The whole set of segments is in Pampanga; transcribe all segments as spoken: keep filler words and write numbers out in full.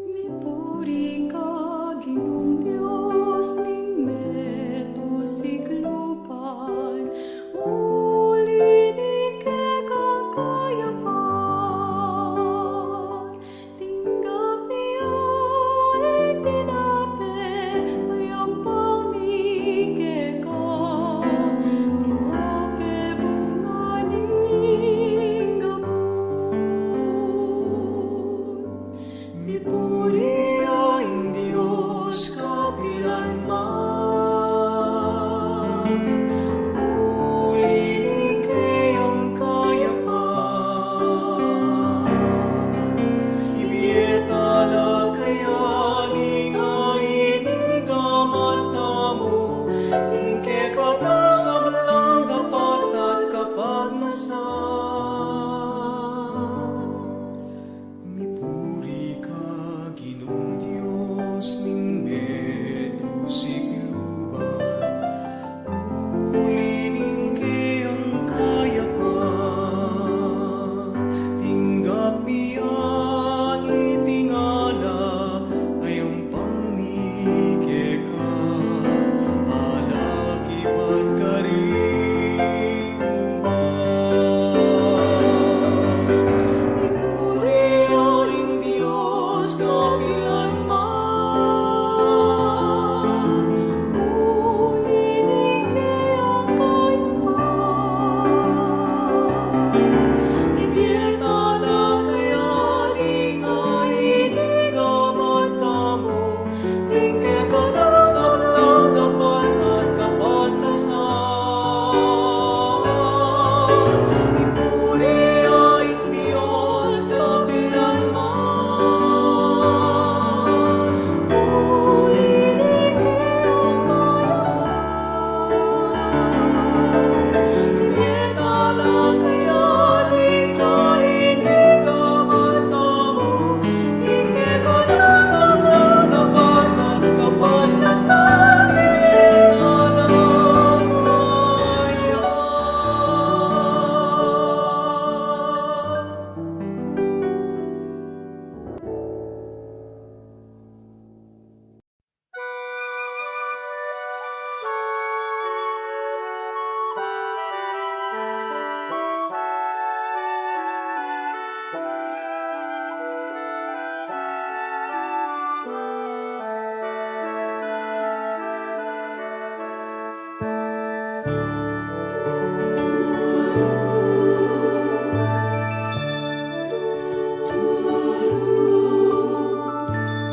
Mipuri ka, Ginung Dios ning metung sikluban, uli ning kekang kayapan. Tinggap mi ya ing tinape, a yampang mi keka, tinape bunga ning gabun. Mipuri ya ing Dios kapilan man, uli ning keyang kayapan. Ibie tala kaya ding ari ning gamat tamu, ing kekatang sablang dapat at kapagnasan. Mipuri ka, Ginung Dios ning metung sikluban, uli ning keyang kayapan. Tinggap mi ya ing alak a yampang mi keka, alak ibat karing ubas. Mipuri ya ing Dios kapilan man, uli ning keyang kayapan. Ibie tala kaya ding ari ning gamat tamu, ing kekatang sablang dapat at kapagnasan. Mipuri ya ing Dios kapilan man, uli ning keyang kayapan. Ibie tala kaya ding ari ning gamat tamu, ing kekatang sablang dapat at kapagnasan. Ibie tala kaya.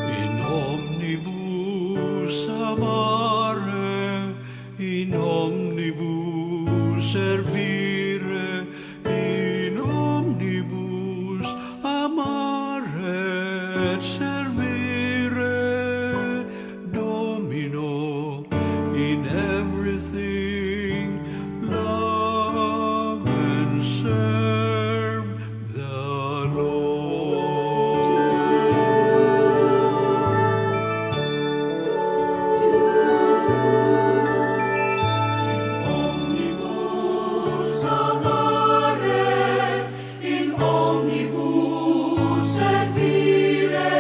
In omnibus amare, in omnibus servire, in omnibus amare et servire, Domino, in everything love and serve the Lord. In omnibus amare, in omnibus servire,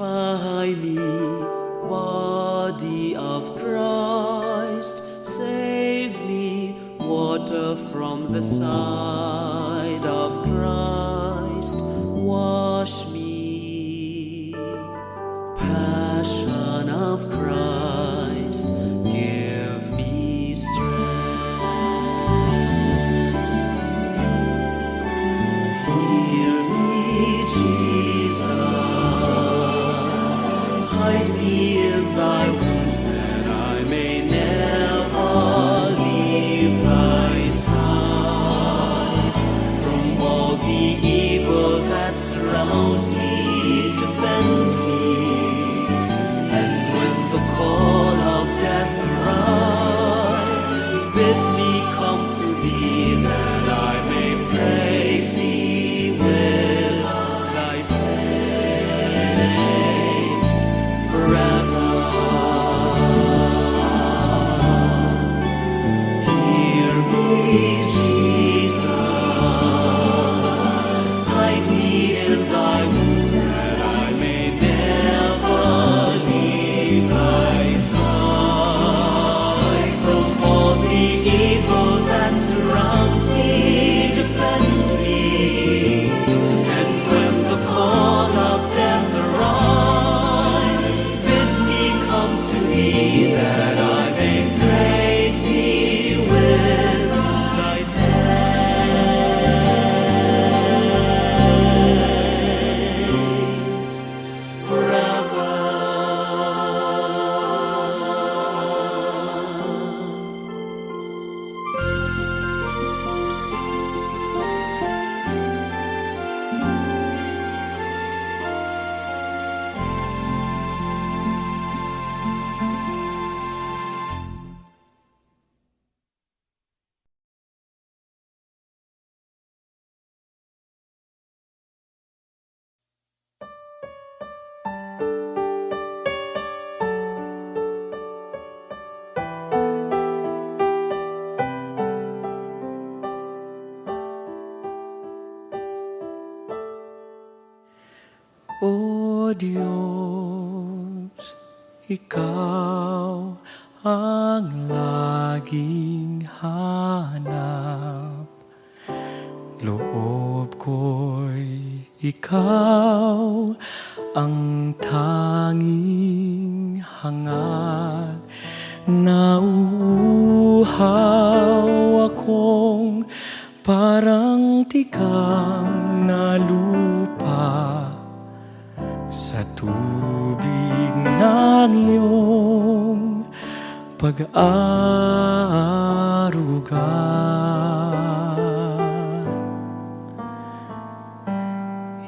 Buy me, body of Christ, save me, water from the side of Christ, wash me. Passion of Christ, give me strength. Heal me, Jesus. Hide me in thy wounds, that I may never leave thy side. From all the evil that surrounds me, defend me. And when the call of death arrives, bid me come to thee, that I may praise thee with thy saints forever. Hear me, Jesus. Hide me in thy wounds, that I may never leave thy side. From all the evil that surrounds me, defend me. And when the call of death arrives, bid me come to thee, that I may praise thee with thy saints forever. O Dios, ikaw ang laging hanap loob ko'y ikaw ang tanging hangat. Nauuhaw akong parang tikang na lupa sa tubig ng iyong pag-aaruga.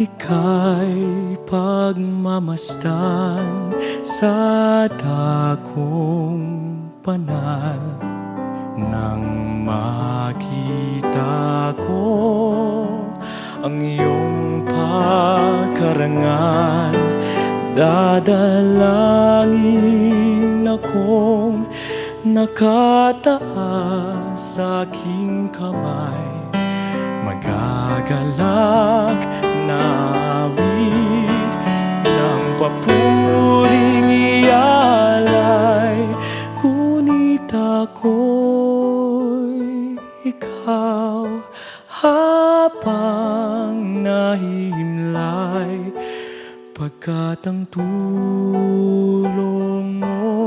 Ika'y pagmamasdan sa dakong panal. Nang makita ko ang iyong pagkarangal, dadalangin akong nakataas sa aking kamay. Magagalak na awit ng papuring ialay, ngunit ako'y ikaw habang nahihimlay, pagkat ang tulong mo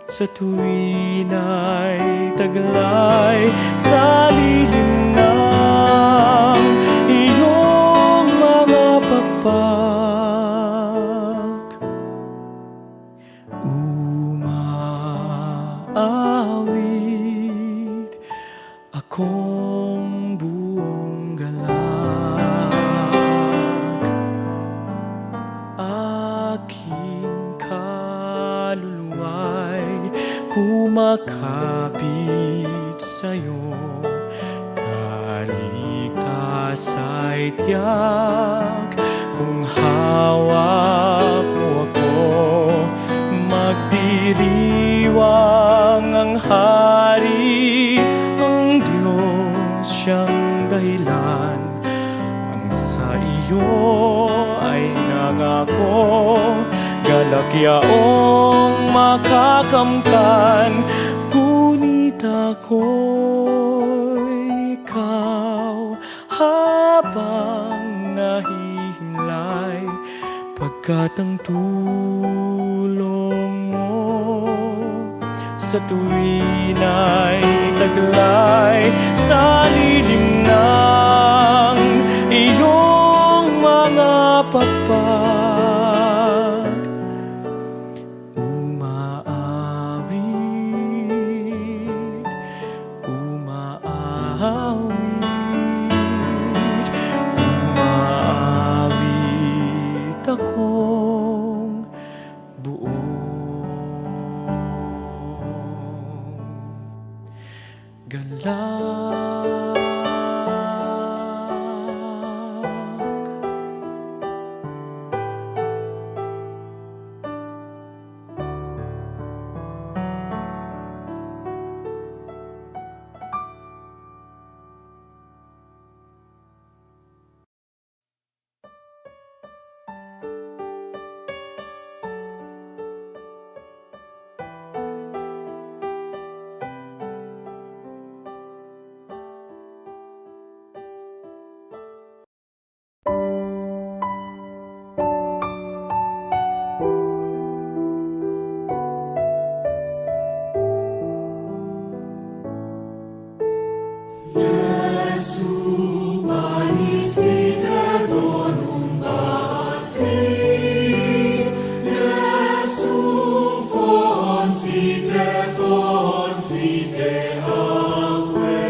sa tuwin ay taglay sa lilim ng iyong mga pakpak. Umaawit akong buong galak, aking kaluluwa'y kumakapit sa'yo. Kaligtas ay tiyak kung hawak mo ako. Magdiriwang ang Hari, ang Diyos siyang dahilan. Ang sa iyo ay nangako Yaong makakamtan, kunita ko ikaw habang nahihimlay, pagkat ang tulong mo sa tuwin ay taglay sa lilim ng iyong mga pakpak. Umaawit, umaawit, umaawit akong buong galak. Jesu, panis vitae donum patris. Jesu, fons vitae, fons vitae aquae.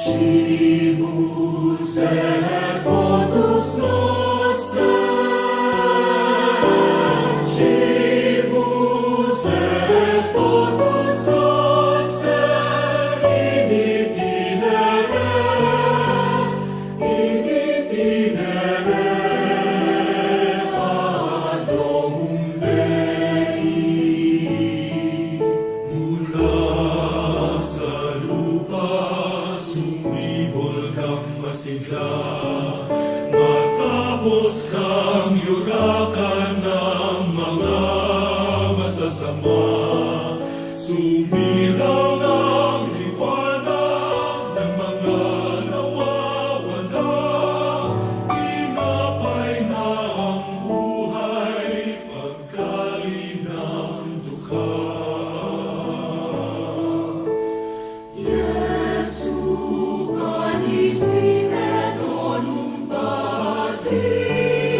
Cibus et potus noster, cibus et potus noster, in itinere, in itinere ad domum Dei. Mula sa lupa sumibol kang masigla, matapos kang yurakan ng mga masasama, sumilang ang liwanag ng mga nawawala, tinapay na ang buhay, pagkalinang tukha. Jesu, panis vitae donum patris.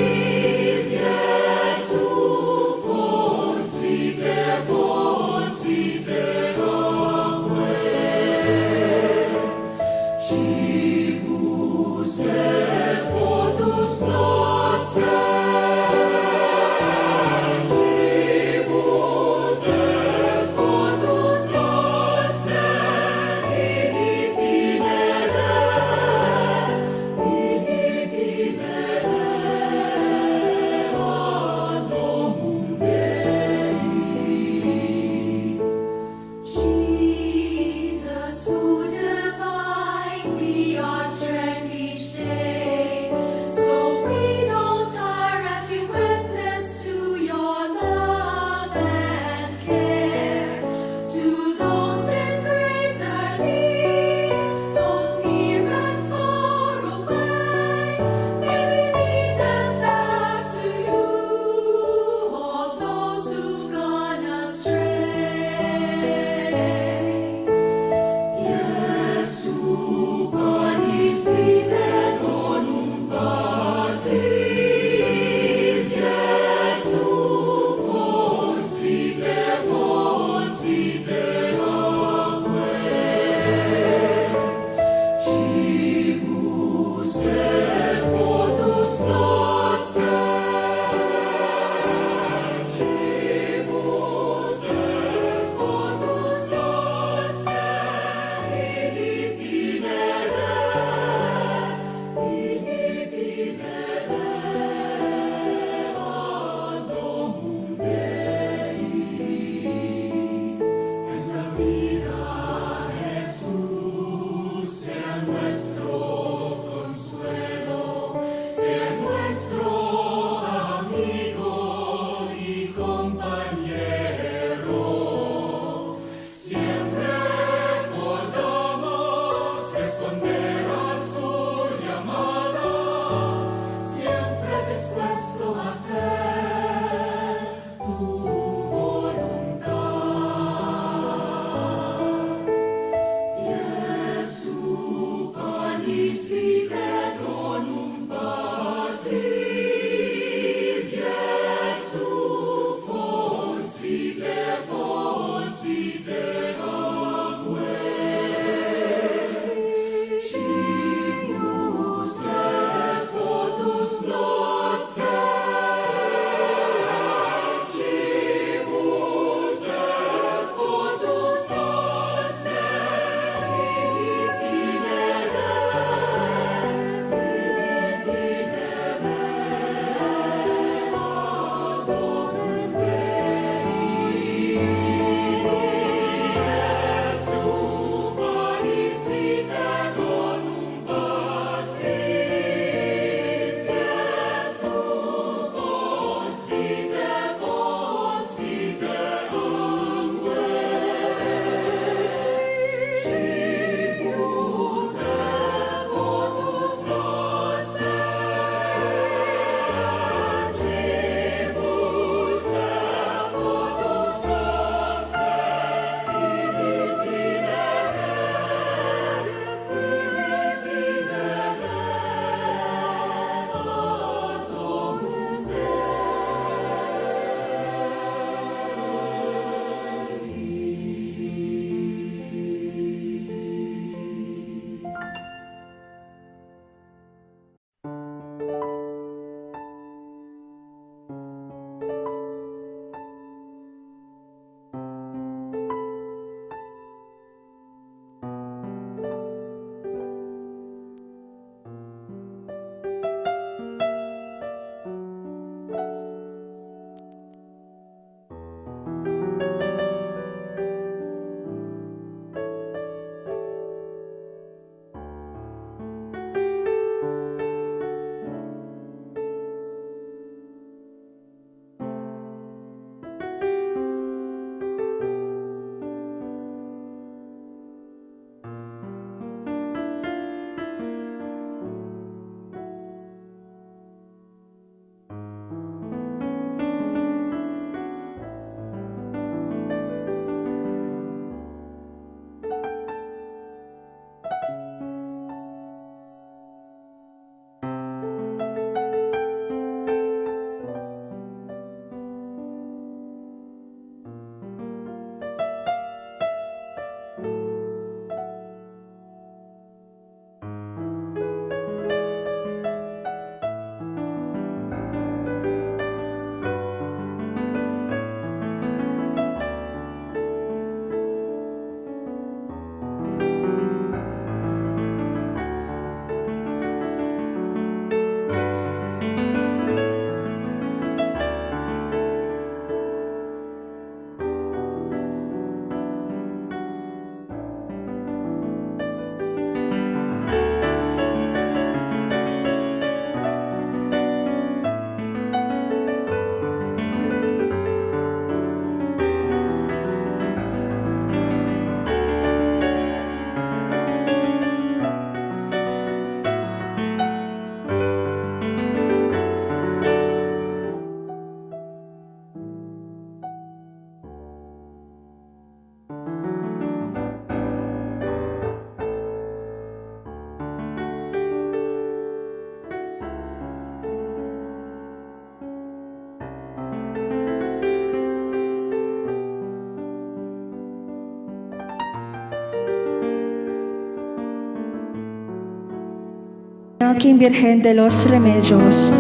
King Birhen de los Remedios,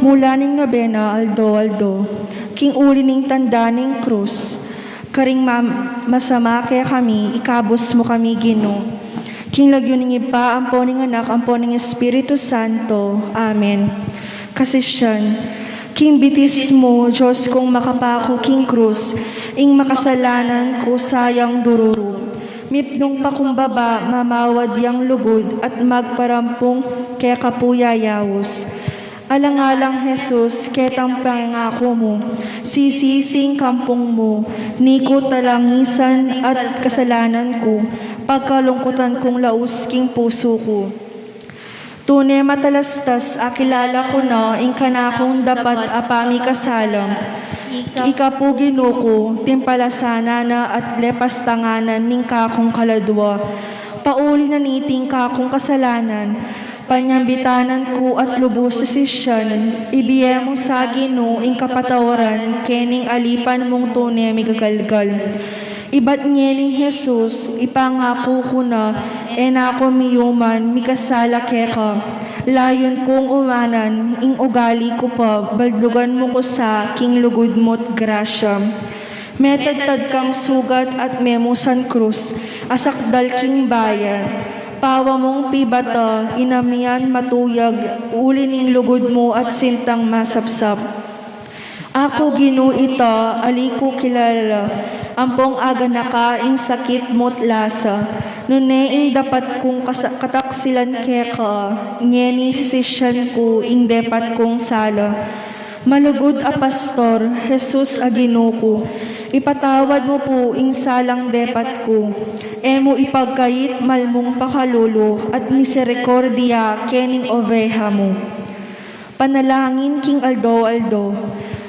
mula ning nobena aldo-aldo, king uli ning tanda ning krus, karing ma-, masama kekami, ikabus mu kami, Ginu. King lagyu ning Ibpa, ampo ning Anak, ampo ning Espiritu Santo. Amen. Kasisian, king bitis mu, Dios kung makapaku king krus, ing makasalanan ku sayang dururu. Mipnung pakumbaba, mamawad yang lugud, at magparampung keka pu yayaus. Alang-alang Jesus, ketang pangaku mu, sisisi ing kampung mu, ni ku talangisan at kasalanan ku, pagkalungkutan kung laus king pusu ku. Tune matalastas, akilala ku na ing kanakung dapat a pamikasala. Ika pu, Ginu ku, timpalasanan na at lepas tanganan ning kakung kaladua. Pauli na niting kakung kasalanan, panyambitanan ku at lubus sisisian, ibie mu sa Ginu ing kapatawaran kening alipan mung tune migagalgal. Ibat ngening Jesus, ipangaku ku na, e na ku miyuman mikasala keka. Layun kung umanan, ing ugali ku pa, baldugan mu ku sa king lugud mu't grasya. Metadtad kang sugat at memusan krus, asakdal king bayan. Pawa mung pibata, inamian matuyag, uli ning lugud mu at sintang masapsap. Aku, Ginu, ita, ali ku kilala, ampong aganaka ing sakit mu't lasa, nune ing dapat kung kasa-, kataksilan keka, ngeni sisisian ku ing depat kung sala. Malugud a Pastor, Jesus a Ginu ku, ipatawad mu pu ing salang depat ku, e mu ipagkait malmung pakalulu at miserikordia kening oveha mu. Panalangin king aldo-aldo.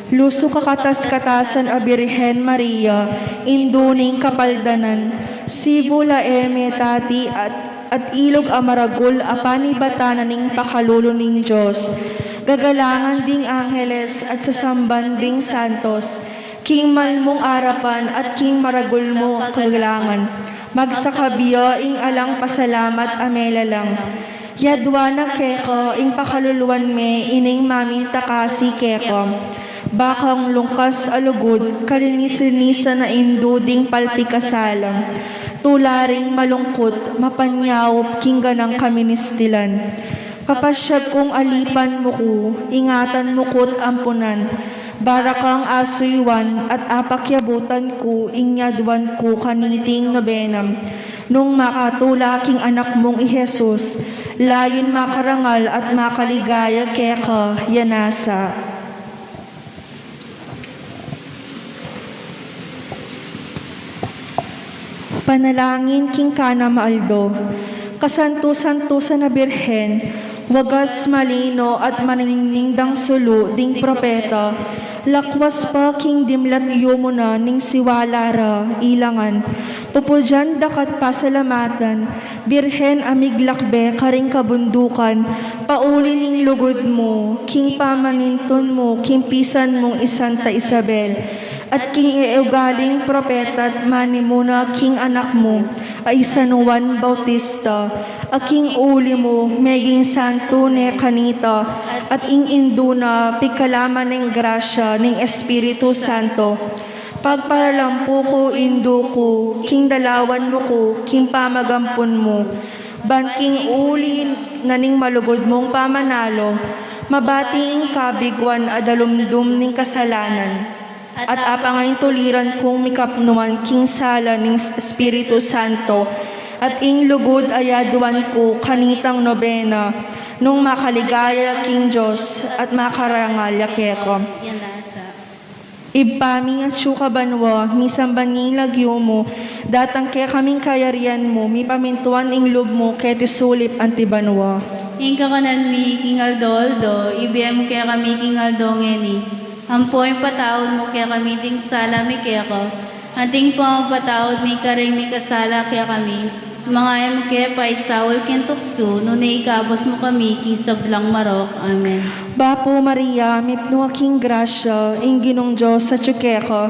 Lusu kakatas-katasan a Birhen Maria, Indu ning Kapaldanan, sibul a e metati at, at ilug a maragul a panibatan na ning pakalulu ning Dios. Gagalangan ding angeles at sasamban ding santos, king malmung arapan at king maragul mung kagalangan. Magsakabie ing alang pasalamat a melalang. Yaduan na keka ing pakaluluan me ining mamintakasi keka. Bakang lungkas a lugud, kalinis-linisan na Indu ding palpikasala. Tula ring malungkut, mapanyaup king ganang kaministilan. Papasyag kung alipan mu ku, ingatan mu ku't ampunan. Bara kang asuyuan at apakyabutan ku ing yaduan ku kaniting nobenam. Nung makatula king anak mung i Jesus, layun makarangal at makaligaya keka, ya nasa. Panalangin king kanam a aldo. Kasantu-santusan a Birhen, wagas, malino, at maningning dang sulu ding propeta, lakwas pa king dimlat yumu na ning siwala ra ilangan. Pupudyan daka't pasalamatan, Birhen a miglakbe karing kabundukan, pauli ning lugud mu, king pamanintun mu king pisan mung i Santa Isabel, at king eugaling propeta't manimuna king anak mu a i San Juan Bautista, a king uli mu meging santu ne kanita, at ing Indu na pigkalaman ning grasya ning Espiritu Santo. Pagparalampu ku, Indu ku, king dalawan mu ku king pamagampun mu, ban king uli na ning malugud mung pamanalo, mabati ing kabiguan a dalumdum ning kasalanan, at apangaintuliran kung mikapnuan king sala ning Espiritu Santo, at ing lugud a yaduan ku kanitang nobena, nung makaligaya king Dios at makarangal ya keka. Ibpa mi, atsu ka banua, misamban ya ing lagyu mu, datang kekami ing kayarian mu, mipamintuan ing lub mu keti sulip anti banua. Ing kakanan mi king aldo-aldo, ibie mu kekami king aldo ngeni. Ampo ipatawad mu kekami ding sala mi keka, anti ing pamapatawad mi karing mikasala kekami. Manga e mu ke paisaul king tuksu, nune ikabus mu kami king sablang marok. Amen. Bapu Maria, mipnu ka king grasya, ing Ginung Dios atsu keka.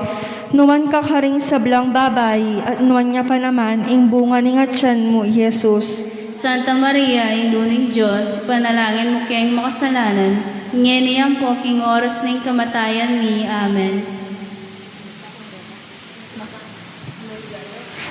Nuan ka karing sablang babai, at nuan ya pa naman ing bunga ning atian mu, i Jesus. Santa Maria, Indu ning Dios, ipanalangin mu keng makasalanan, ngeni ampo king oras ning kamatayan mi. Amen.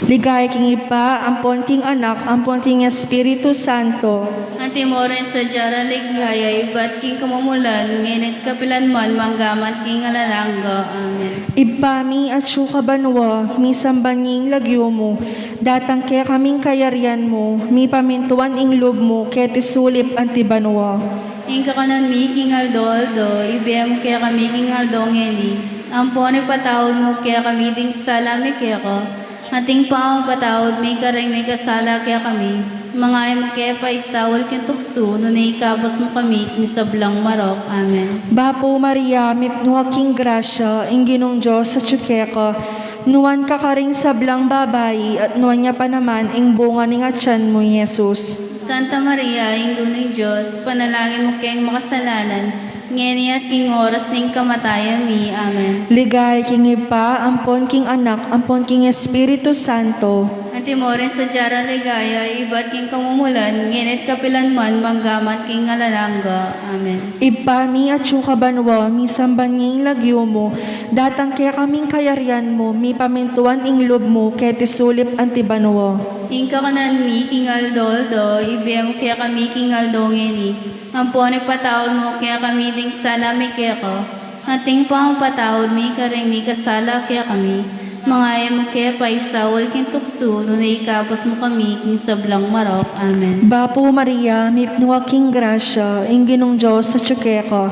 Ligaya king Ibpa, ampon king Anak, ampon king Espiritu Santo. Antimo rin sadya ra ligaya, ibat king kamumulan, ngeni't kapilan man, manggaman king alang angga. Amen. Ibpa mi, atsu ka banua, misamban ya ing lagyu mu, datang kekami ing kayarian mu, mipamintuan ing lub mu, keti sulip anti banua. Ing kakanan mi king aldo-aldo, ibie mu kekami king aldo ngeni, ampon ipatawad mu kekami ding sala mi keka, anting pamapatawad mi karing mikasala kekami, manga e mu ke paisaul king tuksu, nune ikabus mu kami king sablang marok. Amen. Bapu Maria, mipnu ka king grasya, ing Ginung Dios atyu keka, nuan ka karing sablang babai, at nuan ya pa naman ing bunga ning atian mu, i Jesus. Santa Maria, Indu ning Dios, ipanalangin mu keng makasalanan, ngeni at king oras ning kamatayan mi. Amen. Ligaya king Ibpa, ampon king Anak, ampon king Espiritu Santo. Antimo rin sadya ra ligaya, ibat king kamumulan, ngeni't kapilan man, manggaman king alang angga. Amen. Ibpa mi, atsu ka banua, misamban ya ing lagyu mu, datang kekami ing kayarian mu, mipamintuan ing lub mu, keti sulip anti banua. Ing kakanan mi king aldo-aldo, ibie mu kekami king aldo ngeni, ampon ipatawad mu kekami ding sala mi keka, anting pamapatawad mi karing mikasala kekami, manga e mu ke paisaul king tuksu, nune ikabus mu kami king sablang marok. Amen. Bapu Maria, mipnu ka king grasya, ing Ginung Dios atyu keka,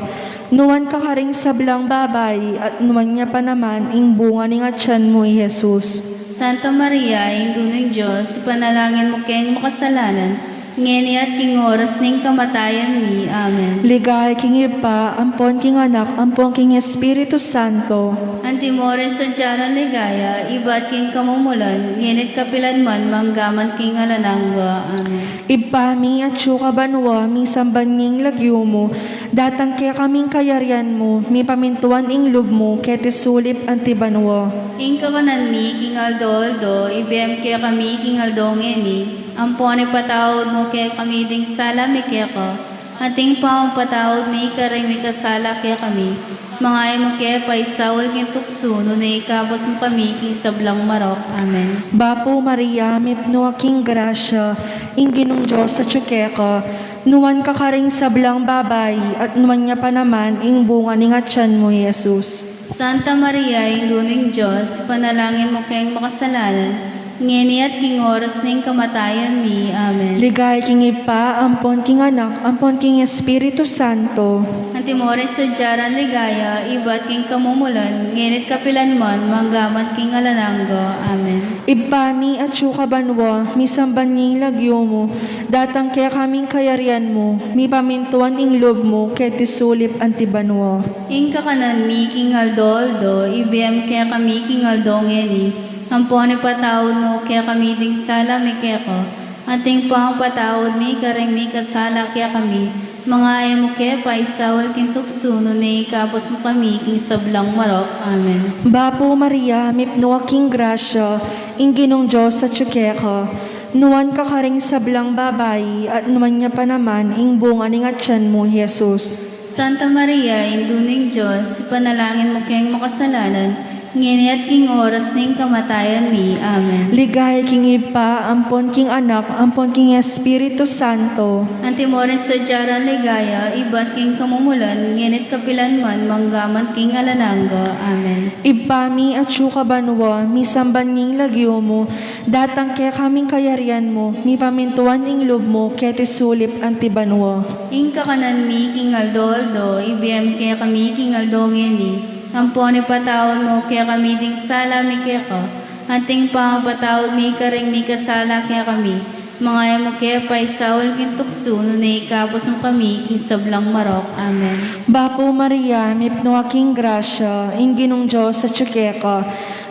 nuan ka karing sablang babai, at nuan ya pa naman ing bunga ning atian mu, i Jesus. Santa Maria, Indu ning Dios, ipanalangin mu keng makasalanan, ngeni at king oras ning kamatayan mi. Amen. Ligaya king Ibpa, ampon king Anak, ampon king Espiritu Santo. Antimo rin sadya ra ligaya, ibat king kamumulan, ngeni't kapilan man, manggaman king alang angga. Amen. Ibpa mi, atsu ka banua, misamban ya ing lagyu mu, datang kekami ing kayarian mu, mipamintuan ing lub mu, keti sulip anti banua. Ing kakanan mi king aldo-aldo, ibie mu kekami king aldo ngeni, ampon ipatawad mu kekami ding sala mi keka, anting pamapatawad mi karing mikasala kekami, manga e mu ke paisaul king tuksu, nune ikabus mu kami king sablang marok. Amen. Bapu Maria, mipnu ka king grasya, ing Ginung Dios atyu keka, nuan ka karing sablang babai, at nuan ya pa naman ing bunga ning atian mu, i Jesus. Santa Maria, Indu ning Dios, ipanalangin mu keng makasalanan, ngeni at king oras ning kamatayan mi. Amen. Ligaya king Ibpa, ampon king Anak, ampon king Espiritu Santo. Antimo rin sadya ra ligaya, ibat king kamumulan, ngeni't kapilan man, manggaman king alang angga. Amen. Ibpa mi, atsu ka banua, misamban ya ing lagyu mu, datang kekami ing kayarian mu, mipamintuan ing lub mu, keti sulip anti banua. Ing kakanan mi king aldo-aldo, ibie mu kekami king aldo ngeni, ampon ipatawad mu kekami ding sala mi keka, anting pamapatawad mi karing mikasala kekami, manga e mu ke paisaul king tuksu, nune ikabus mu kami king sablang marok. Amen. Bapu Maria, mipnu ka king grasya, ing Ginung Dios atyu keka, nuan ka karing sablang babai, at nuan ya pa naman ing bunga ning atian mu, i Jesus. Santa Maria, Indu ning Dios, ipanalangin mu keng makasalanan, ngeni at king oras ning kamatayan mi. Amen. Ligaya king Ibpa, ampon king Anak, ampon king Espiritu Santo. Antimo rin sadya ra ligaya, ibat king kamumulan, ngeni't kapilan man, manggaman king alang angga. Amen. Ibpa mi, atsu ka banua, misamban ya ing lagyu mu, datang kekami ing kayarian mu, mipamintuan ing lub mu, keti sulip anti banua. Ing kakanan mi king aldo-aldo, ibie mu kekami king aldo ngeni, ampon ipatawad mu kekami ding sala mi keka, anting pamapatawad mi karing mikasala kekami, manga e mu ke paisaul king tuksu, nune ikabus mu kami king sablang marok. Amen. Bapu Maria, mipnu ka king grasya, ing Ginung Dios atyu keka,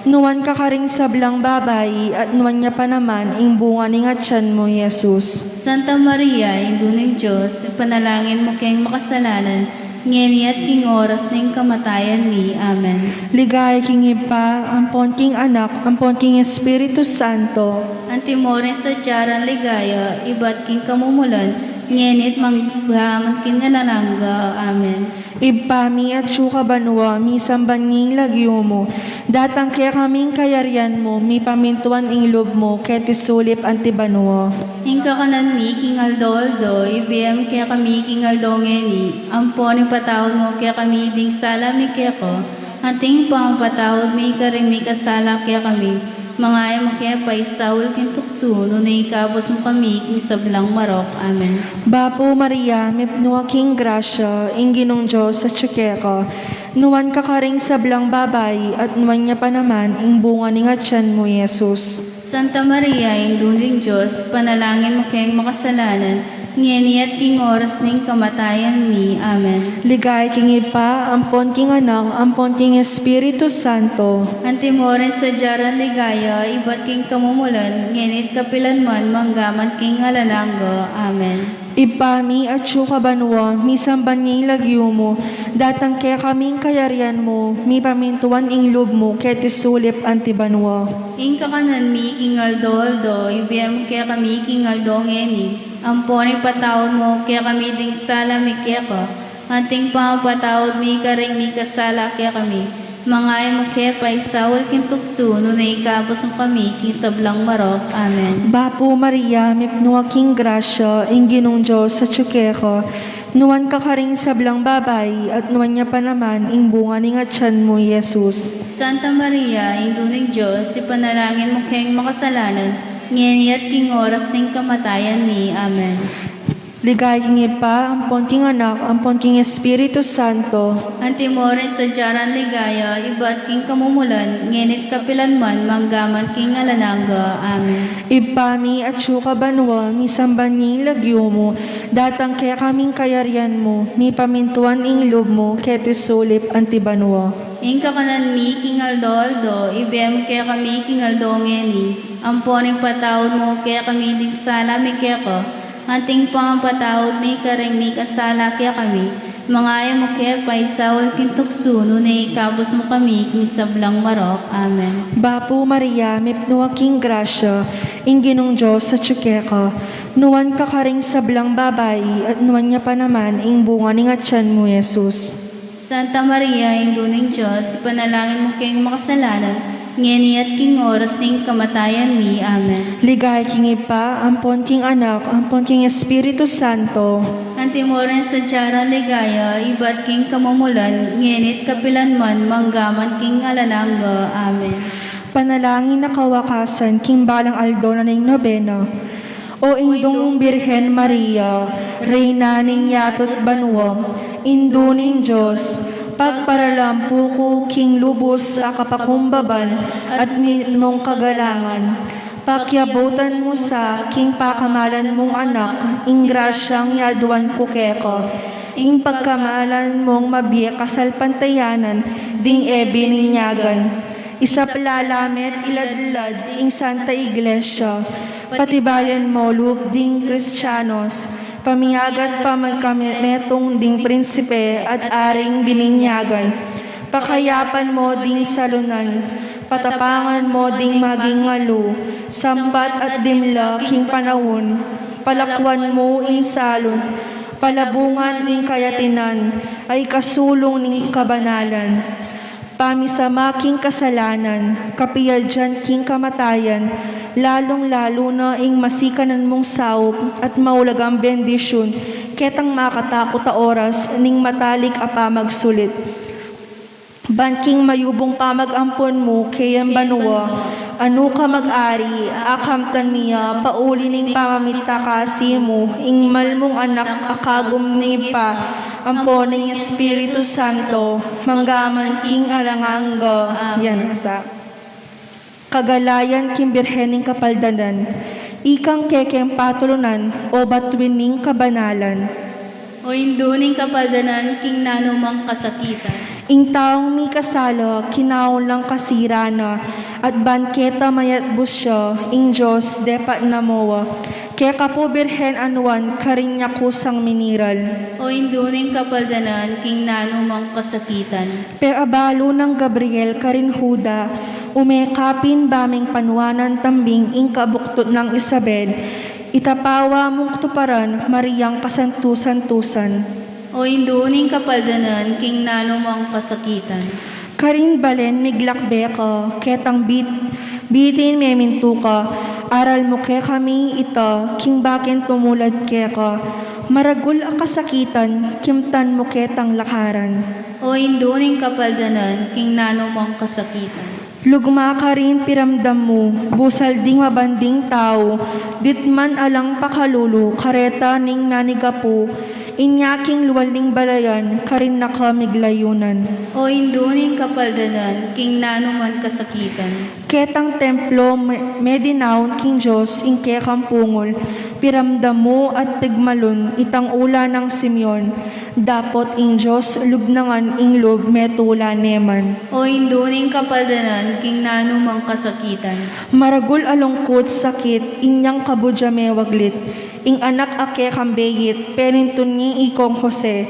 nuan ka karing sablang babai, at nuan ya pa naman ing bunga ning atian mu, i Jesus. Santa Maria, Indu ning Dios, ipanalangin mu keng makasalanan, ngeni at king oras ning kamatayan mi. Amen. Ligaya king Ibpa, ampon king Anak, ampon king Espiritu Santo. Antimo rin sadya rang ligaya, ibat king kamumulan, ngeni at mangga man king alang angga. Amen. Ibpa mi, atsu ka banua, misamban ya ing lagyu mu, datang kekami ing kayarian mu, mipamintuan ing lub mu, keti sulip anti banua. Ing kakanan mi king aldo-aldo, ibie mu kekami king aldo ngeni, ampon ipatawad mu kekami ding sala mi keka, anti ing pamapatawad mi karing mikasala kekami, manga e mu ke paisaul king tuksu, nune ikabus mu kami king sablang marok. Amen. Bapu Maria, mipnu ka king grasya, ing Ginung Dios atsu keka, nuan ka karing sablang babai, at nuan ya pa naman ing bunga ning atian mu, Jesus. Santa Maria, Indu ning Dios, ipanalangin mu keng makasalanan, ngeni at king oras ning kamatayan mi. Amen. Ligaya king Ibpa, ampon king Anak, ampon king Espiritu Santo. Antimo rin sadya rang ligaya, ibat king kamumulan, ngeni at kapilan man, mangga man king alang angga. Amen. Ibpa mi, atsu ka banua, misamban ya ing lagyu mu, datang kekami ing kayarian mu, mipamintuan ing lub mu, keti sulip anti banua. Ing kakanan mi king aldo-aldo, ibie mu kekami king aldo ngeni, ampon ipatawad mu kekami ding sala mi keka, anti ing pamapatawad mi karing mikasala kekami, manga e mu ke paisaul king tuksu, nune ikabus mu kami king sablang marok. Amen. Bapu Maria, mipnu ka king grasya, ing Ginung Dios atsu keka, nuan ka karing sablang babai, at nuan ya pa naman ing bunga ning atian mu, Jesus. Santa Maria, Indu ning Dios, ipanalangin mu keng makasalanan, ngeni at king oras ning kamatayan mi. Amen. Ligaya king Ibpa, ampon king Anak, ampon king Espiritu Santo. Antimo rin sadya rang ligaya, ibat king kamumulan, ngeni at kapilan man, mangga man king alang angga. Amen. Ibpa mi, atsu ka banua, misamban ya ing lagyu mu, datang kekami ing kayarian mu, mipamintuan ing lub mu, keti sulip anti banua. Ing kakanan mi king aldo-aldo, ibie mu kekami king aldo ngeni, ampon ipatawad mu kekami ding sala mi keka, anti ing pamapatawad mi karing mikasala kekami, manga e mu ke paisaul king tuksu, nune ikabus mu kami king sablang marok. Amen. Bapu Maria, mipnu ka king grasya, ing Ginung Dios atsu keka, nuan ka karing sablang babai, at nuan ya pa naman ing bunga ning atian mu, Jesus. Santa Maria, Indu ning Dios, ipanalangin mu keng makasalanan, ngeni at king oras ning kamatayan mi. Amen. Ligaya king Ibpa, ampon king Anak, ampon king Espiritu Santo. Antimo rin sadya rang ligaya, ibat king kamumulan, ngeni at kapilan man, mangga man king alang angga. Amen. Panalangin a kawakasan king balang aldo na ning nobena. O Indung Birhen Maria, Reyna ning yatu't banua, Indu ning Dios, pagparalampu ku king lubus a kapakumbaban at mitmung kagalangan. Pakiabutan mu sa king pakamalan mung Anak ing grasyang yaduan ku keka, ing pagkamalan mung mabie kasalpantayanan ding e bininyagan. Isapla la me't iladlad ing Santa Iglesia, patibayan mo lub ding Kristianos, pamiagat pamagkametung ding prinsipe at aring bininyagan, pakayapan mo ding salunan, patapangan mo ding maging ngalu, sampat at dimla king panaun, palakwan mu ing salun, palabungan ing kayatinan, a ikasulung ning kabanalan. Pamisama king kasalanan, kapiadyan king kamatayan, lalung-lalu na ing masikanan mung saup at maulagang bendisyun, ketang makatakut a oras ning matalik a pamagsulit. Ban king mayubung pamag-ampon mu keyang banua, a nuka mag-ari, akamtan mi ya, pauli ning pamamitakasi mu, ing mal mung Anak a kagum ning Ibpa, ampo ning Espiritu Santo, mangga man king alang angga. Amen. Yan, sa kagalayan king Birhen ning Kapaldanan, ikang kekeng patulunan, o batuin ning kabanalan. O Indu ning Kapaldanan, king nanu mang kasakitan. Ing taung mikasala, kinaun lang kasira na, at ban keta mayatbus ya, ing Dios depat na mowa. Keka pu Birhen a nuan, karin ya kusang miniral. O Indu ning kapaldanan, king nanu mang kasakitan. Peabalu nang Gabriel karin Juda, ume ka pin ba ming panuanan tambing ing kabuktut nang Isabel, ita pawa mung tuparan Mariang kasantu-santusan. O Indu ning kapaldanan, king nanu mang kasakitan. Karin balen miglakbe ka, ketang bit-, bitin memintu ka, aral mu kekami ita, king baken tumulad keka. Maragul a kasakitan, kimtan mu ketang lakaran. O Indu ning kapaldanan, king nanu mang kasakitan. Lugma karin piramdam mu, busal ding mabanding tau, ditman alang pakalulu, kareta ning manigapu, inya king lual ning balayan, karin na ka miglayunan. O Indu ning kapaldanan, king nanu mang kasakitan. Ketang templo me-, medinaun king Dios, ing kekang pungul, piramdam mu at pigmalun, itang ula nang Simeon, dapot ing Dios lub na ngan ing lub metula ne man. O Indu ning kapaldanan, king nanu mang kasakitan. Maragul a lungkut sakit, inyang kabud ya mewaglit, ing anak a kekang beit, penintun ngi ikong Jose,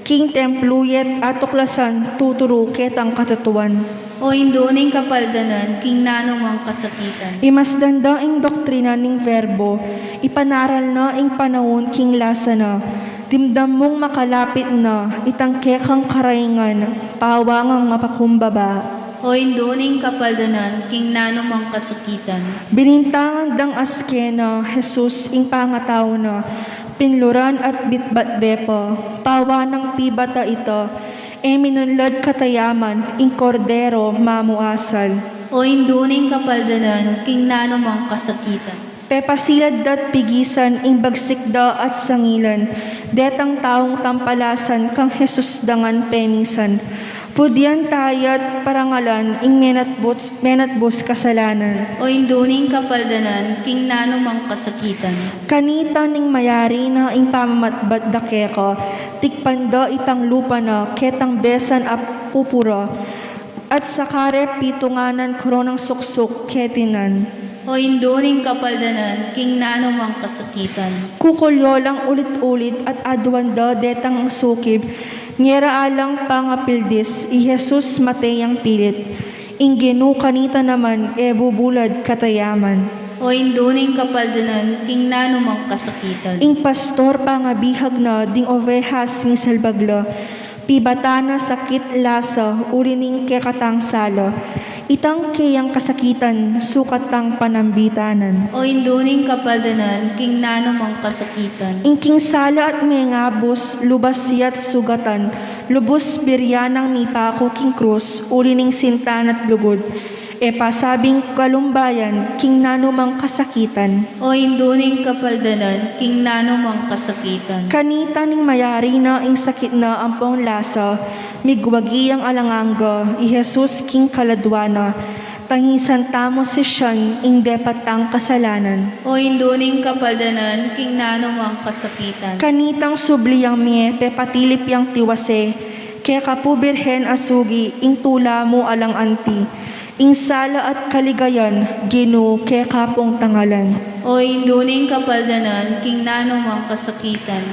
king templo yet atuklasan, tuturu ketang katutuan. O Indu ning kapaldanan, king nanu mang kasakitan. Imasdan da ing doktrina ning Verbo, ipanaral na ing panaun king lasa na, dimdam mung makalapit na, itang kekang karaingan, pawa ngang mapakumbaba. O Indu ning kapaldanan, king nanu mang kasakitan. Binintangan dang aske na, Jesus ing pangatau na, pinluran at bitbat de pa, pawa nang pibata ita, e minunlad katayaman, ing Kordero mamuasal. O Indu ning kapaldanan, king nanu mang kasakitan. Pepasilad da't pigisan ing bagsik da at sangilan, detang taung tampalasan kang Jesus dangan pemisan. Pudyan taya't parangalan ing menatbus, menatbus kasalanan. O Indu ning kapaldanan, king nanu mang kasakitan. Kanita ning mayari na ing pamamatbat da keka, tikpan da itang lupa na, ketang besan a pupura, at sakare pitunganan koronang suksuk keti nan. O Indu ning kapaldanan, king nanu mang kasakitan. Kukulyo lang ulit-ulit at aduan da detang sukib, ngera alang pangapildis, i Jesus mate yang pilit. Ing Ginu kanita naman, e bubulad katayaman. O Indu ning kapaldanan, king nanu mang kasakitan. Ing pastor pangabihag na, ding ovehas misalbag la, pibata na sakit lasa, uli ning kekatang sala. Itang keyang kasakitan, sukat tang panambitanan. O Indu ning kapaldanan, king nanu mang kasakitan. Ing king sala at mengabus, lubas ya't sugatan, lubus biryan nang mipaku king krus, uli ning sinta na't lugud. E pasabing kalumbayan, king nanu mang kasakitan. O Indu ning kapaldanan, king nanu mang kasakitan. Kanita ning mayari na ing sakit na ampong lasa, migwagi yang alang angga, i Jesus king kaladua na, tangisan tamung sisian ing depat tang kasalanan. O Indu ning kapaldanan, king nanu mang kasakitan. Kanitang subli yang mie, pepatilip yang tiwase, keka pu Birhen a sugi, ing tula mu alang anti. Ing sala at kaligayan, Ginu, keka pung tangalan. O Indu ning kapaldanan, king nanu mang kasakitan.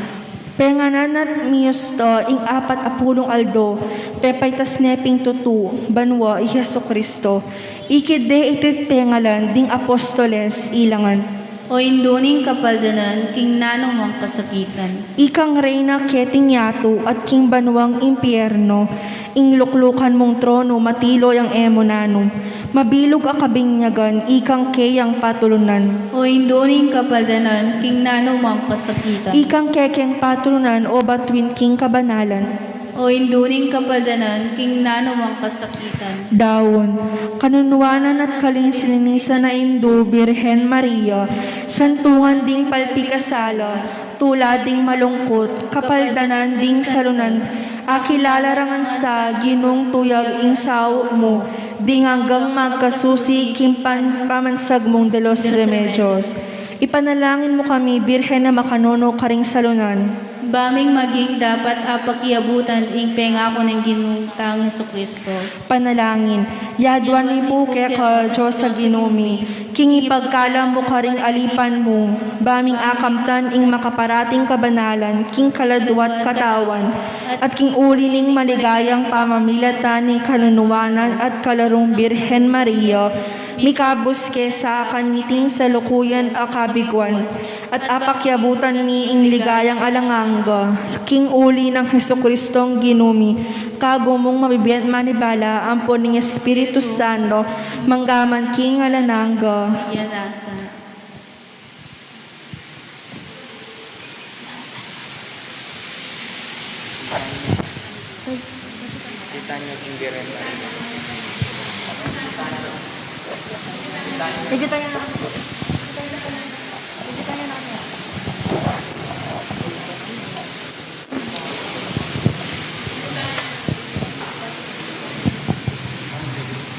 Penganan at miyusta ing apat a pulung aldo, pepaitas ne ping tutu banua i Jesucristo. Ikit de iti't pengalan ding apostoles ilangan. O Indu ning kapaldanan, king nanu mang kasakitan. Ikang reyna keting yatu at king banuang impiernu, ing luklukan mung tronu matilo yang e mu nanum. Mabilug a kabinyagan, ikang keyang patulunan. O Indu ning kapaldanan, king nanu mang kasakitan. Ikang kekeng patulunan o batuin king kabanalan. O Indu ning kapaldanan, king nanu mang kasakitan. Daun, kanunuanan at kalinsininisan a Indu, Birhen Maria, santungan ding palpikasala, tula ding malungkut, kapaldanan ding salunan, akilala ra ngan sa Ginung tuyag ing saup mu, ding anggang magkasusi king pan-, pamansag mung de los remedios. Ipanalangin mu kami, Birhen a makanunu karing salunan. Ba ming maging dapat a pakiabutan ing pengaku ning Ginu tang Jesucristo. Panalangin. Yaduan mi pu keka, Dios a Ginu mi, king ipagkalam mu karing alipan mu, ba ming akamtan ing makaparating kabanalan king kaladwa't katawan, at king uli ning maligayang pamamilatan ning kanunuanan at kalarung Birhen Maria, mikabus ke sa kaniting salukuyan a kabiguan, at apakiabutan mi ing ligayang alang angga, king uli nang Jesucristong Ginu mi, kagu mung mabibie at manibala, ampon ning Espiritu Santo, mangga man king alang angga. Yan, asa. Kita niyo king Birhen Maria. Kita niyo. Kita niyo na.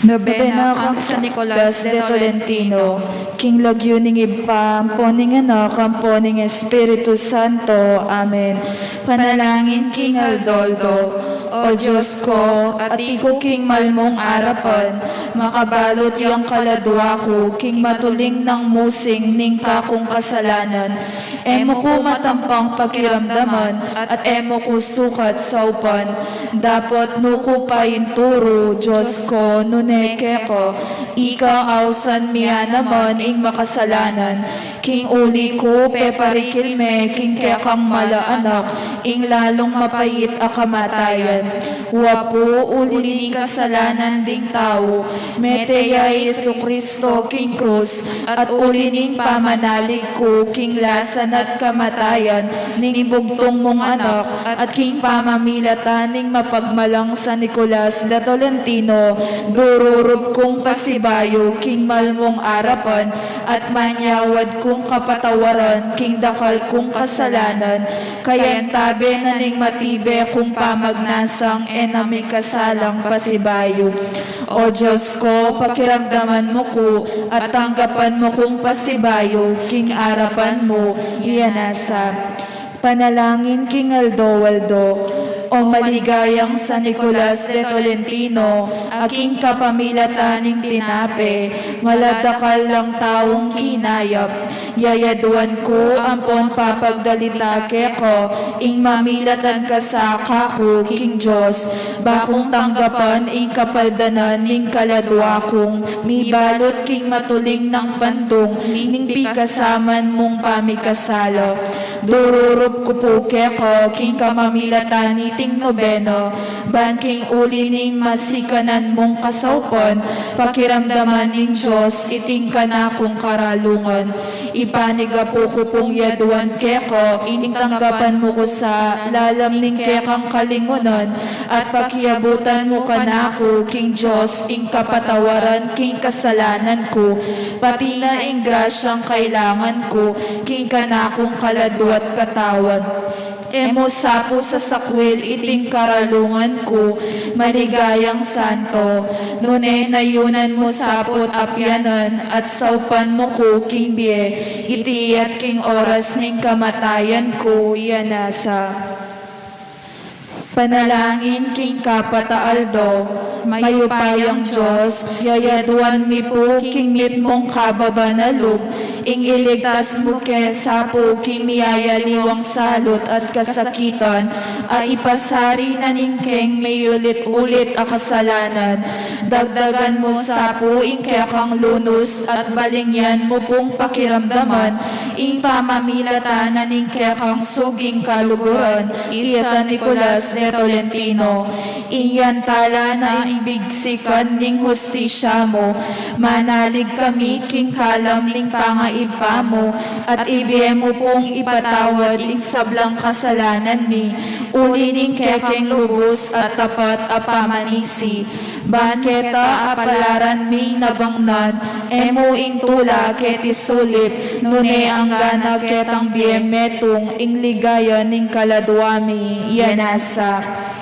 Nobena kang San Nicolas de Tolentino, king lagyu ning Ibpa, ampo ning Anak, ampo ning Espiritu Santo. Amen. Panalangin king aldo-aldo. O Dios ku, atiu ku king malmung arapan, makabalut yang kaladua ku king matuling nang musing ning kakung kasalanan, e mu ku matampang pakiramdaman, at e mu ku sukat saupan. Dapot nu ku pa inturu, Dios ku, nune keka, ika ausan mi ya naman ing makasalanan, king uli ku peparikil me king kekang mala anak ing lalung mapait a kamatayan. Wa pu, uli ning kasalanan ding tau, mete ya i Jesucristo king krus, at uli ning pamanalig ku king lasa na't kamatayan ning bugtung mung anak, at king pamamilatan ning mapagmalang San Nicolas de Tolentino, dururup kung pasibayu king malmung arapan, at manyawad kung kapatawaran king dakal kung kasalanan, kayantabe na ning matibe kung pamagnasang e na mikasalang pasibayu. O Dios ku, pakiramdaman mu ku, at tanggapan mu kung pasibayu king arapan mu, yan asa. Panalangin king aldo-aldo. O maligayang San Nicolas de Tolentino, a king kapamilatan ning tinape, maladakal lang taung kinayap, yayaduan ku ampon papagdalita keka ing mamilatan ka sa kaku king Dios, ba kung tanggapan ing kapaldanan ning kaladua kung mibalut king matuling nang pandung ning pikasaman mung pamikasala. Dururup ku pu keka king kapamilatan niting nobena, ban king uli ning masikanan mung kasaupan, pakiramdaman ning Dios iting kanakung karalungan. Ipanigapu ku pung yaduan keka ing tanggapan mu ku sa lalam ning kekang kalingunan, at pakiabutan mu kanaku king Dios ing kapatawaran king kasalanan ku, pati na ing grasyang kailangan ku king kanakung kaladua't katawan. E mu sa pu sasakwil iting karalungan ku, maligayang santo, nune nayunan mu sa pu't apyanan at saupan mu ku king bie, iti at king oras ning kamatayan ku, yan asa. Panalangin king kapat a aldo. Mayupayang Dios, yayaduan mi pu king mitmung kababan a lub ing iligtas mu ke sa pu king miyayaliwang salut at kasakitan a ipasari na ning keng miyulit-ulit a kasalanan. Dagdagan mu sa pu ing kekang lunus at balingyan mu pung pakiramdaman ing pamamilatan na ning kekang suging kaluguran, i San Nicolas de Tolentino. Ing yantala na ing bigsikan ning hustisya mu, manalig kami king kalam ning pangaibpa mu, at ibie mu pung ipatawad ing sablang kasalanan mi, uli ning kekeng lubus at tapat a pamanisi. Ban keta a palaran ming nabangnan, e mu ing tula keti sulip, nune angga na ketang bie metung ing ligaya ning kaladua mi, yan asa.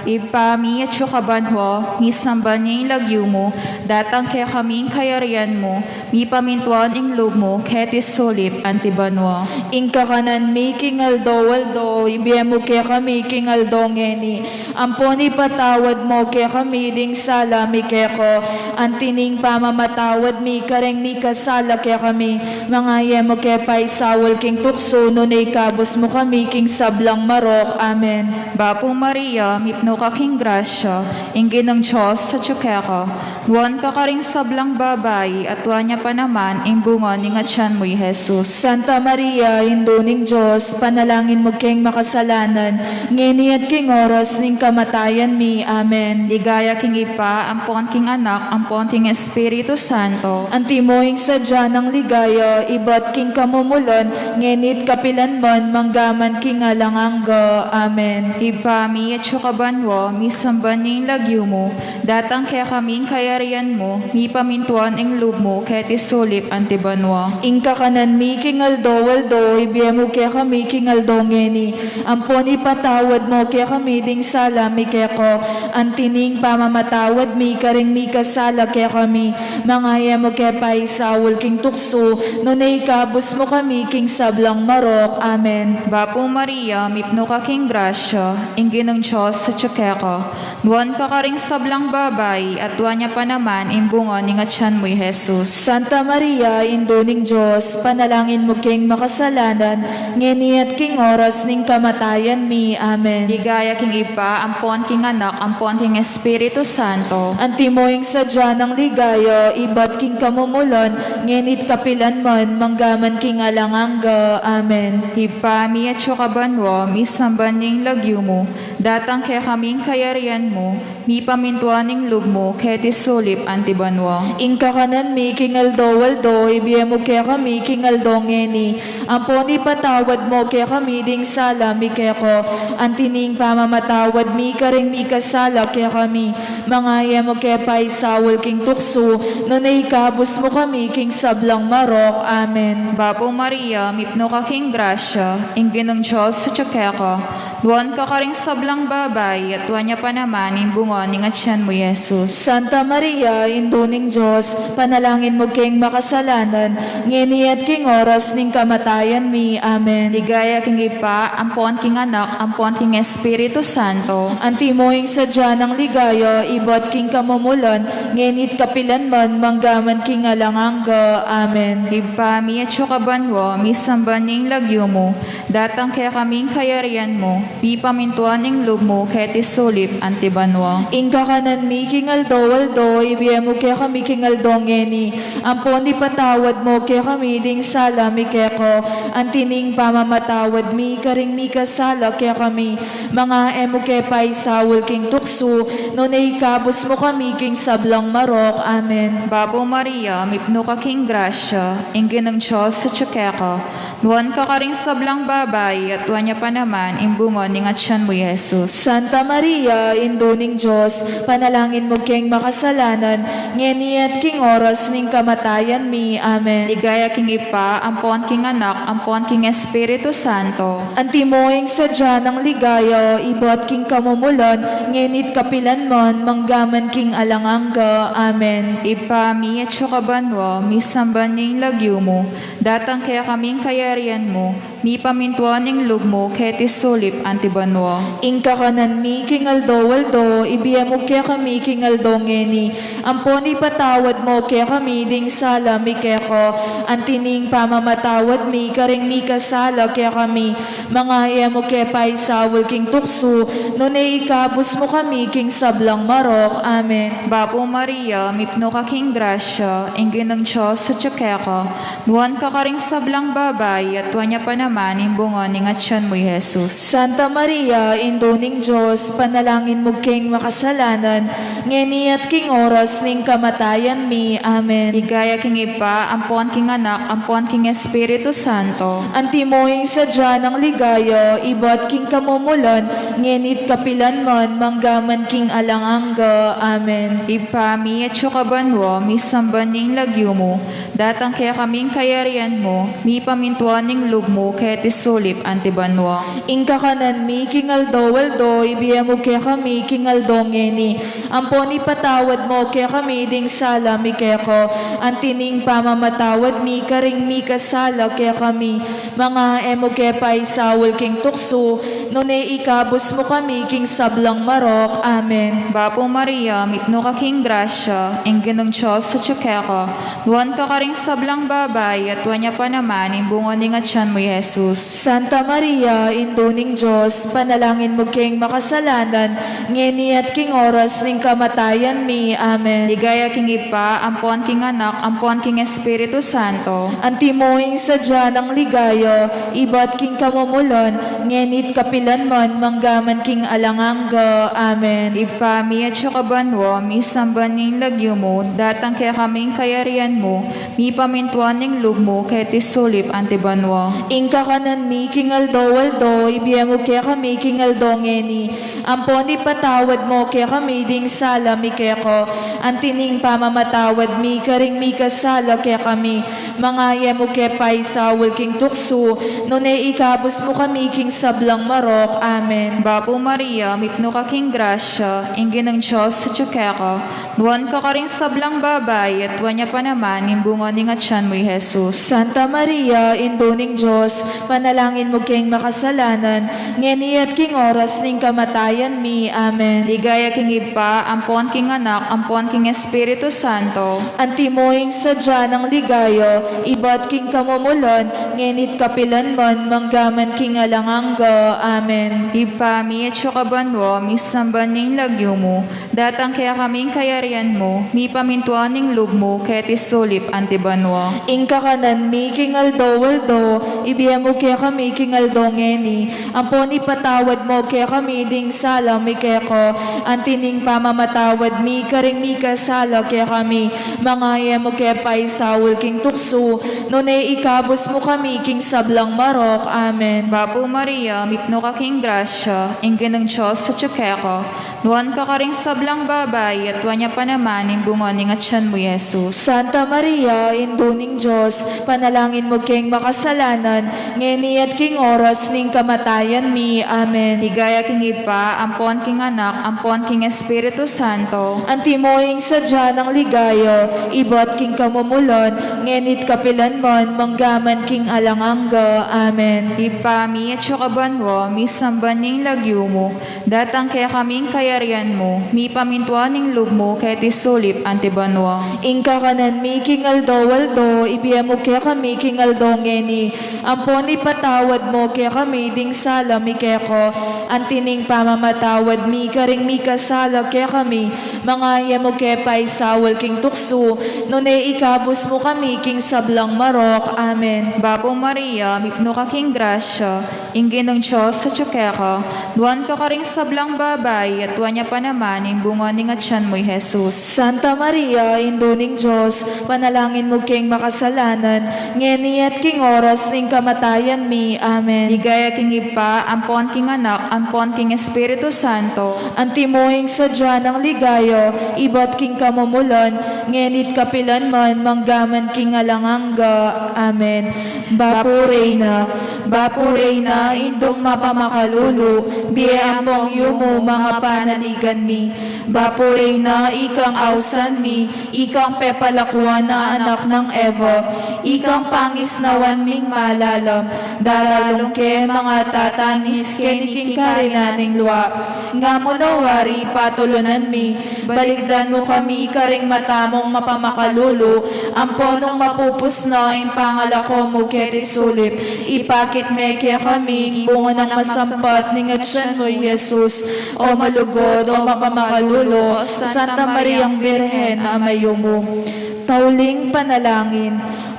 Ibpa mi, atsu ka banua, misamban ya ing lagyu mu, datang kekami ing kayarian mu, mipamintuan ing lub mu, keti sulip anti banua. Ing kakanan mi king aldo-aldo, ibie mu kekami king aldo ngeni, ampon ipatawad mu kekami ding sala mi keka, anti ning pamamatawad mi kareng mikasala kekami, manga e mu ke paisaul king tuksu, nune ikabus mu kami king sablang marok. Amen. Bapu Maria, mipnu ka king grasya, ing Ginung Dios atsu keka, nuan ka karing sablang babai, at nuan ya pa naman ing bunga ning atian mu, i Jesus. Santa Maria, Indu ning Dios, panalangin mu keng makasalanan, ngeni at king oras ning kamatayan mi. Amen. Ligaya king Ibpa, ampon king Anak, ampon king Espiritu Santo. Antimo ing sadya nang ligaya, ibat king kamumulan, ngeni't kapilan man, manggaman king alang angga. Amen. Ibpa mi, atsu ka banua, misamban ya ing lagyu mu, datang kekami ing kayarian mu, mipamintuan ing lub mu, keti sulip anti banua. Ing kakanan mi king aldo-aldo, ibie mu kekami king aldo ngeni, ampon ipatawad mu kekami ding sala mi keka, anti ning pamamatawad mi karing mikasala kekami, manga e mu ke paisaul king tuksu, nune ikabus mu kami king sablang marok. Amen. Bapu Maria, mipnu ka king grasya, ing Ginung Dios atsu keka, nuan ka karing sablang babai, at nuan ya pa naman ing bunga ning atian mu, i Jesus. Santa Maria, Indu ning Dios, panalangin mu keng makasalanan, ngeni at king oras ning kamatayan mi. Amen. Ligaya king Ibpa, ampon king Anak, ampon king Espiritu Santo. Antimo ing sadya nang ligaya, ibat king kamumulan, ngeni't kapilan man, manggaman king alang angga. Amen. Ibpa mi, atsu ka banua, misamban ya ing lagyu mu, datang kekami ing kayarian mu, mipamintuan ing lub mu, keti sulip anti banua. Ing kakanan mi king aldo-aldo, ibie mu kekami king aldo ngeni, ampon ipatawad mu kekami ding sala mi keka, anti ning pamamatawad mi karing mikasala kekami, manga e mu ke paisaul king tuksu, nune ikabus mu kami king sablang marok. Amen. Bapu Maria, mipnu ka king grasya, ing Ginung Dios atsu keka, nuan ka karing sablang babai, at nuan ya pa naman ing bunga ning atian mu, i Jesus. Santa Maria, Indu ning Dios, panalangin mu keng makasalanan, ngeni at king oras ning kamatayan mi. Amen. Ligaya king Ibpa, ampon king Anak, ampon king Espiritu Santo. Antimo ing sadya nang ligaya, ibat king kamumulan, ngeni't kapilan man, manggaman king alang angga. Amen. Ibpa mi, atsu ka banua, misamban ya ing lagyu mu, datang kekami ing kayarian mu, mipamintuan ing lub mu, keti sulip anti banua. Ing kakanan mi king aldo-aldo, ibie mu kekami king aldo ngeni, ampon ipatawad mu kekami ding sala mi keka, anti ning pamamatawad mi karing mikasala kekami, manga e mu ke paisaul king tuksu, nune ikabus mu kami king sablang marok. Amen. Bapu Maria, mipnu ka king grasya, ing Ginung Dios atsu keka, nuan ka karing sablang babai, at nuan ya pa naman ing bunga ning atian mu, i Jesus. Santa Maria, Indu ning Dios, panalangin mu keng makasalanan, ngeni at king oras ning kamatayan mi. Amen. Ligaya king Ibpa, ampon king Anak, ampon king Espiritu Santo. Antimo ing sadya nang ligaya, ibat king kamumulan, ngeni't kapilan man, manggaman king alang angga. Amen. Ibpa mi, atsu ka banua, misamban ya ing lagyu mu, datang kekami ing kayarian mu, mipamintuan ing lub mu, keti sulip anti banua. Ing kakanan mi king aldo-aldo, ibie mu kekami king aldo ngeni, ampon ipatawad mu kekami ding sala mi keka, anti ning pamamatawad mi karing mikasala kekami, manga e mu ke paisaul king tuksu, nune ikabus mu kami king sablang marok. Amen. Bapu Maria, mipnu ka king grasya, ing Ginung Dios atsu keka, nuan ka karing sablang babai, at nuan ya pa naman ing bunga ning atian mu, i Jesus. Santa Maria, Indu ning Dios, panalangin mu keng makasalanan, ngeni at king oras ning kamatayan mi. Amen. Ligaya king Ibpa, ampon king Anak, ampon king Espiritu Santo. Antimo ing sadya nang ligaya, ibat king kamumulan, ngeni't kapilan man, manggaman king alang angga. Amen. Ibpa mi, atsu ka banua, misamban ya ing lagyu mu, datang kekami ing kayarian mu, mipamintuan ing lub mu, keti sulip anti banua. Ing kakanan mi king aldo-aldo, ibie mu kekami king aldo ngeni. Ampon ipatawad mu kekami ding sala mi keka, anti ning pamamatawad mi karing mikasala kekami. Manga e mu ke paisaul king tuksu, nune ikabus mu kami king sablang marok. Amen. Bapu Maria, mipnu ka king grasya, ing Ginung Dios atyu keka. Nuan ka karing sablang babai, at nuan ya pa naman ing bunga ning atyan mu, i Jesus. Santa Maria, Indu ning Dios, panalangin mu keng makasalanan, ngeni at king oras ning kamatayan mi. Amen. Ligaya king Ibpa, ampon king Anak, ampon king Espiritu Santo. Antimo ing sadya nang ligaya, ibat king kamumulan, ngeni't kapilan man, manggaman king alang angga. Amen. Ibpa mi, atsu ka banua, misamban ing lagyu mu, datang kekami ing kayarian mu, mipamintuan ing lub mu, keti sulip anti banua. Ing kakanan mi king aldo-aldo, ibie mu kekami king aldo ngeni. Ampon ipatawad mu kekami ding sala mi keka, anti ning pamamatawad mi karing mikasala kekami. Manga e mu ke paisaul king tuksu, nune ikabus mu kami king sablang marok. Amen. Bapu Maria, mipnu ka king grasya, ing Ginung Dios atyu keka. Nuan ka karing sablang babai, at nuan ya pa naman ing bunga ning atyan mu, i Jesus. Santa Maria, Indu ning Dios, panalangin mu keng makasalanan, ngeni at king oras ning kamatayan mi. Amen. Ligaya king Ibpa, ampon king Anak, ampon king Espiritu Santo. Antimo ing sadya nang ligaya, ibat king kamumulan, ngeni't kapilan man, manggaman king alang angga. Amen. Ibpa mi, atsu ka banua, misamban ing lagyu mu, datang kekami ing kayarian mu, mipamintuan ing lub mu, keti sulip anti banua. Ing kakanan mi king aldo-aldo, ibie mu kekami king aldo ngeni. Ampon ipatawad mu kekami ding sala mi keka, anti ning pamamatawad mi karing mikasala kekami. Manga e mu ke paisaul king tuksu, nune ikabus mu kami king sablang marok. Amen. Bapu Maria, mipnu ka king grasya, ing Ginung Dios atyu keka. Nuan ka karing sablang babai, at nuan ya pa naman ing bunga ning atyan mu, i Jesus. Santa Maria, Indu ning Dios, panalangin mu keng makasalanan, ngeni at king oras ning kamatayan mi. Amen. Ligaya king Ibpa, ampon king Anak, ampon king Espiritu Santo. Antimo ing sadya nang ligaya, ibat king kamumulan, ngeni't kapilan man, manggaman king alang angga. Amen. Ibpa mi, atsu ka banua, misamban ing lagyu mu, datang kekami ing kayarian mu, mipamintuan ing lub mu, keti sulip anti banua. Ing kakanan mi king aldo-aldo, ibie mu kekami king aldo ngeni. Ampon ipatawad mu kekami ding sala mi keka, anti ning pamamatawad mi karing mikasala kekami. Manga e mu ke paisaul king tuksu, nune ikabus mu kami king sablang marok. Amen. Bapu Maria, mipnu ka king grasya, ing Ginung Dios atyu keka. Nuan ka karing sablang babai, at nuan ya pa naman ing bunga ning atyan mu, i Jesus. Santa Maria, Indu ning Dios, panalangin mu keng makasalanan, ngeni at king oras ning kamatayan mi. Amen. Ligaya king Ibpa, ampon king Anak, ampon king Espiritu Santo. Antimo ing sadya nang ligaya, ibat king kamumulan, ngeni't kapilan man, manggaman king alang angga. Amen. Bapu Reyna, Bapu Reyna, Indung mapamakalulu, bie ampong yumu manga panaligan mi. Bapu Reyna, ikang ausan mi, ikang pepalakuan a anak nang Eva, ikang pangisnawan ming malalam, daralung ke manga tatanis keni king karinan ning lua. Nga mu na wari patulunan mi, balikdan mu kami karing mata mung mapamakalulu, ampon nung mapupus na ing pangalako mu keti sulip, ipakit me kekami ing bunga nang masampat ning atyan mu, i Jesus. O malugud, o mapamakalulu, Santa Mariang Birhen a mayumu. Tauling panalangin.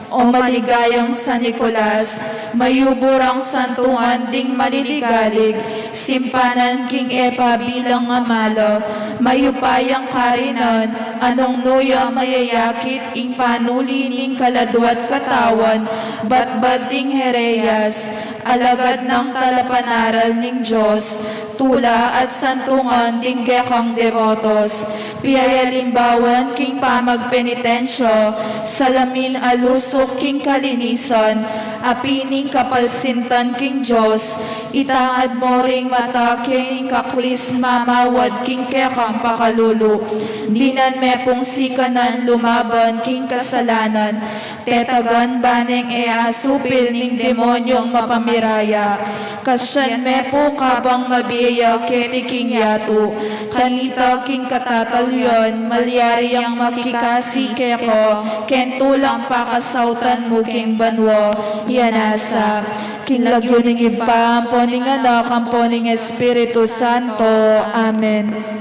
O maligayang San Nicolas, mayubu rang santuan ding maliligalig, simpanan king e pabilang a mala, mayupayang karinan, a nung nu ya mayayakit ing panuli ning kaladwa't katawan, batbat ding hereyas, alagad nang talapanaral ning Dios, tula at santungan ding kekang devotos. Piayalimbawan king pamagpenitensya, salamin alusuk king kalinisan, apining kapalsintan king Dios, itangad mo ring mata kening kaklis mamawad king kekang pakalulu. Dinan me pung sikanan lumaban king kasalanan, tetagan baneng e asupil ning demonyong mapamiraya. Kasyan me pu kabang mabie ya keti king yatu, kanita king katataluyan, malyari yang makikasi keka, ken tulang pakasautan mu king banua. Iyan asa, king lagyu ning Ibpa, ampo ning Anak, ampo ning Espiritu Santo. Amen.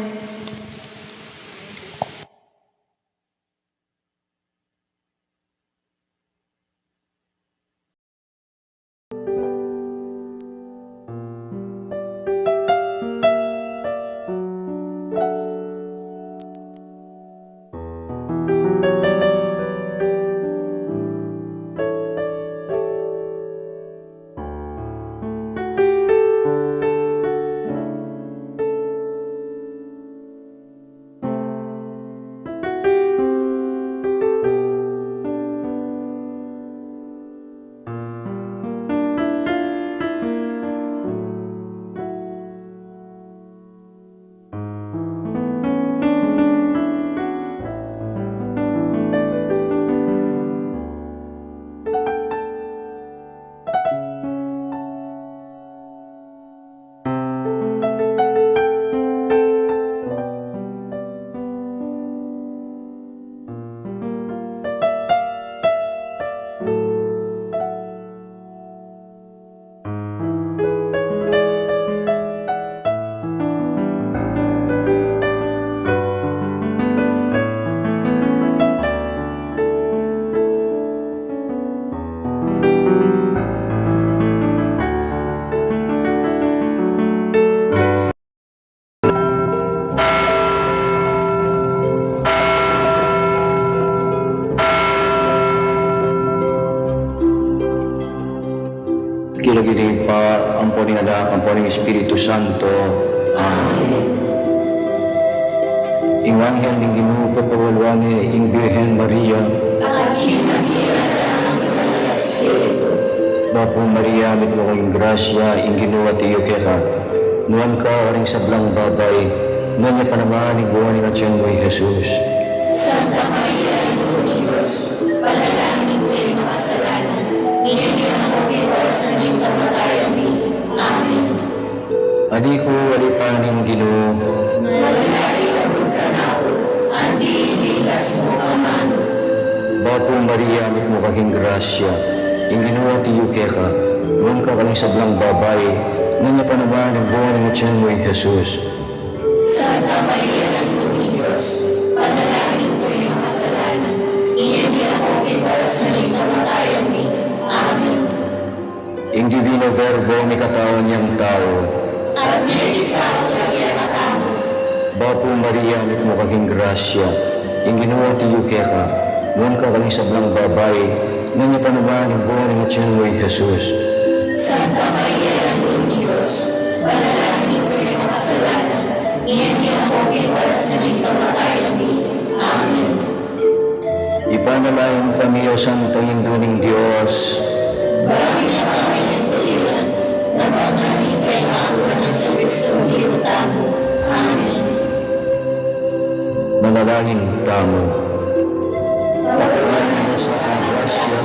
King lagyu ning Ibpa, ampo ning Anak, ampo ning Espiritu Santo. Amen. Ing anghel ning Ginu pepagaluan ne ing Birhen Maria. Bapu Maria, mitmu ka king grasya, ing Ginu atiu keka. Nuan ka karing sablang babai, nuan ya pa naman ing bunga ning atian mu, i Jesus. Santa Maria, Indu ning Dios, ipanalangin mu kaming makasalanan, ngeni ampon king oras ning kamatayan mi. Amen. Ani ku, alipan ning Ginu. Malyari ka kabud kanaku, anti ing bingkas mu king manu. Bapu Maria, mitmu ka king grasya, ing Ginu atiu keka, nuan ka karing sablang babai, nuan ya pa naman ing bunga ning atian mu, i Jesus. Santa Maria, Indu ning Dios, ipanalangin mu kaming makasalanan, ngeni ampon king oras ning kamatayan mi. Amen. Ing Divino Verbo mikatawan yang tau. At mibisau ya kekatamu. Bapu Maria, mitmu ka king grasya, ing Ginu atiu keka, nuan ka karing sablang babai, nuan ya pa naman ing bunga ning atian mu, i Jesus. Santa Maria, Indu ning Dios, ipanalangin mu kaming makasalanan, ngeni ampon king oras ning kamatayan mi. Amen. Ipanalangin mu kami, O Santa Indu ning Dios. Ba mi kami ning tuliran, nang mangani king pengaku nang Hesu Kristu, Ginu tamu. Amen. Manalangin tamu. Pakuan mu sa grasya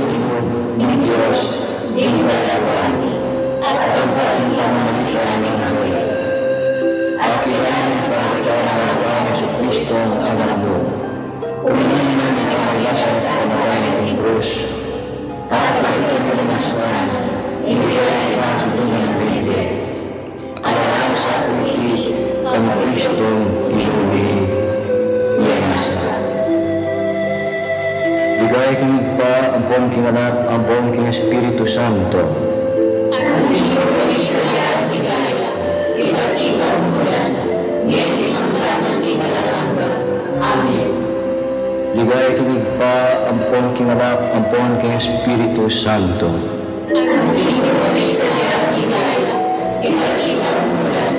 ning Dios, ing katawan, at ing pamamagitan ning Anghel, akilangan ing pangatayan ning Ginu Jesucristo, Anak mu. Uling na ning kamalasan at kamatayan king krus, at pagtulun ning sana, ing bie ning pangasunan ning bie. Alang sa pu iti, kang Kristong Ginu mi. Iyan asa. Ligaya king Ibpa, ampon king Anak, ampon king Espiritu Santo. Anti mu rin sa ligaya, ipakita mu rin, ngeni ampon king alang angga. Amen. Ligaya king Ibpa, ampon king Anak, ampon king Espiritu Santo. Anti mu rin sa ligaya, ipakita mu rin,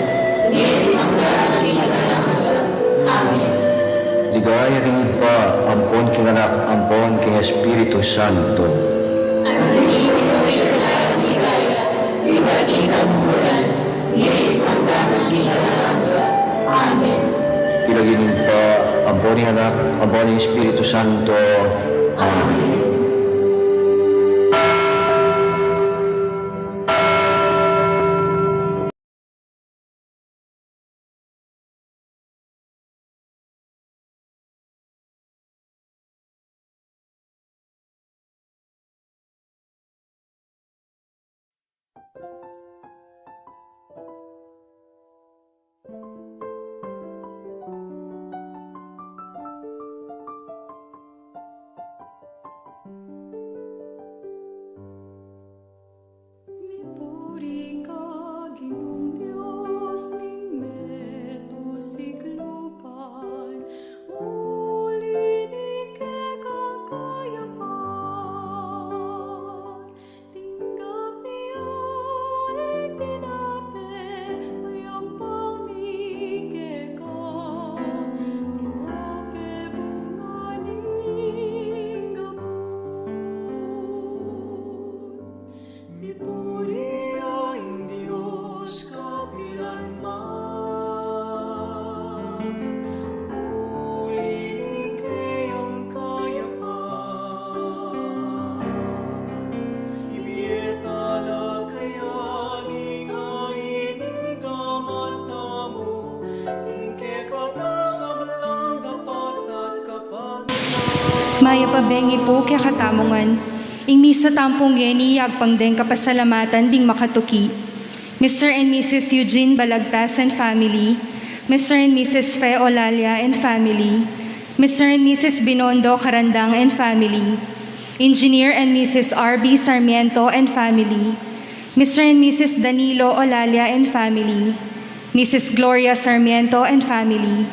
Santo. Amen. King lagyu ning Ibpa, ampo ning Anak, ampo ning Espiritu Santo. Amen. Mipuri ka, Ginung Dios ning meto sikluban, uli ning kekang kayapan. Tinggap ya ing tinape, yampang mi keka, tinape bunga ning gabus. Mipuri ya ing Dios kapilan man, uli ning keyang kayapan. Ibie ta la kaya ding ari ning gamat tamu, ing kekatang sablang dapat at kapatsan. Mayap a bengi pu kekatamu ngan. Ing misa tamu pung ngeni, yagpang deng kapasalamatan ding makatuki. Mister and Missus Eugene Balagtas and family, Mister and Missus Fe Olalia and family, Mister and Missus Binondo Carandang and family, Engineer and Missus R B Sarmiento and family, Mister and Missus Danilo Olalia and family, Missus Gloria Sarmiento and family,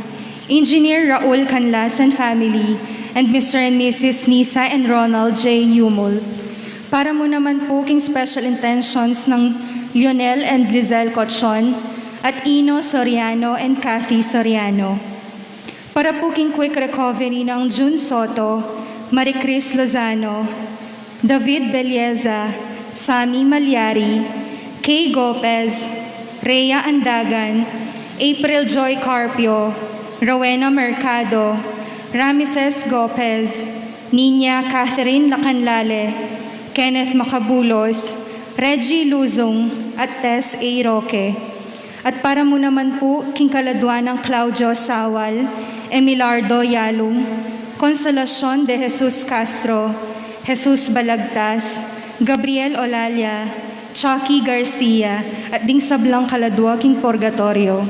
Engineer Raul Canlas and family, and Mister and Missus Nisa and Ronald J Yumul. Para mu naman pu king special intentions nang Lionel and Lizelle Cochon at Ino Soriano and Kathy Soriano. Para pu king quick recovery nang Jun Soto, Marie Chris Lozano, David Belleza, Sammy Malyari, Kay Gopez, Rhea Andagan, April Joy Carpio, Rowena Mercado, Ramises Gopez, Nina Catherine Lacanlale, Kenneth Macabulos, Reggie Luzung, at Tess A Roque. At para mu naman pu king kaladwa nang Claudio Sawal, Emilardo Yalung, Consolacion de Jesus Castro, Jesus Balagtas, Gabriel Olalia, Chucky Garcia, at ding sablang kaladwa king purgatorio.